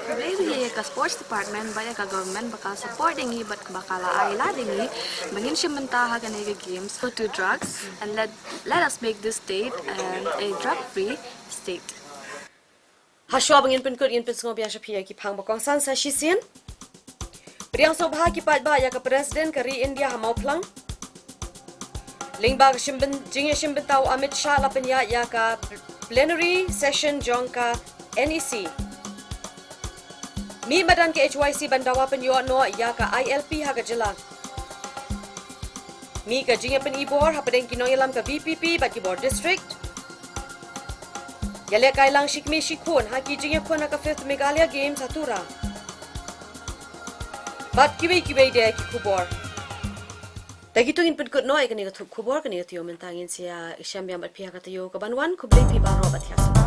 Khublei ruh ïa ka sports department bad ïa ka government ba ka support ïa ngi bad ba ka la ai lad ïa ngi ba ngin shim bynta ha kane ka games. No to drugs and let, let us make this state, um, a drug free state. Hashwa ba ngin pynkut, ngin pynsngewbha sha phi ïa ki phang ba kongsan sa shisien. Pdiang sngewbha ki paidbah ïa ka President ka ri India ha Mawphlang. Lyngba ka shim byn-, jingïashim bynta u Amit Shah la pynïaid ïa ka plenary session jong ka N E C. Mih madan ka H Y C ban dawa pynïoh noh ïa ka I L P ha ka jylla. Mih ka jingïapyni bor hapdeng ki nongïalam ka V P P bad ki bor district. Ïalehkai lang shi kmie shi khun ha ki jingïakhun ha ka fifth Meghalaya Games ha Tura. Bad kiwei kiwei de ki khubor. Da kito ngin pynkut noh ïa kane ka thup khubor, kane ka taïew mynta ngin sa ïashem biang bad phi ha ka taïew kaban wan, khublei phi baroh bad thiah sngewbha.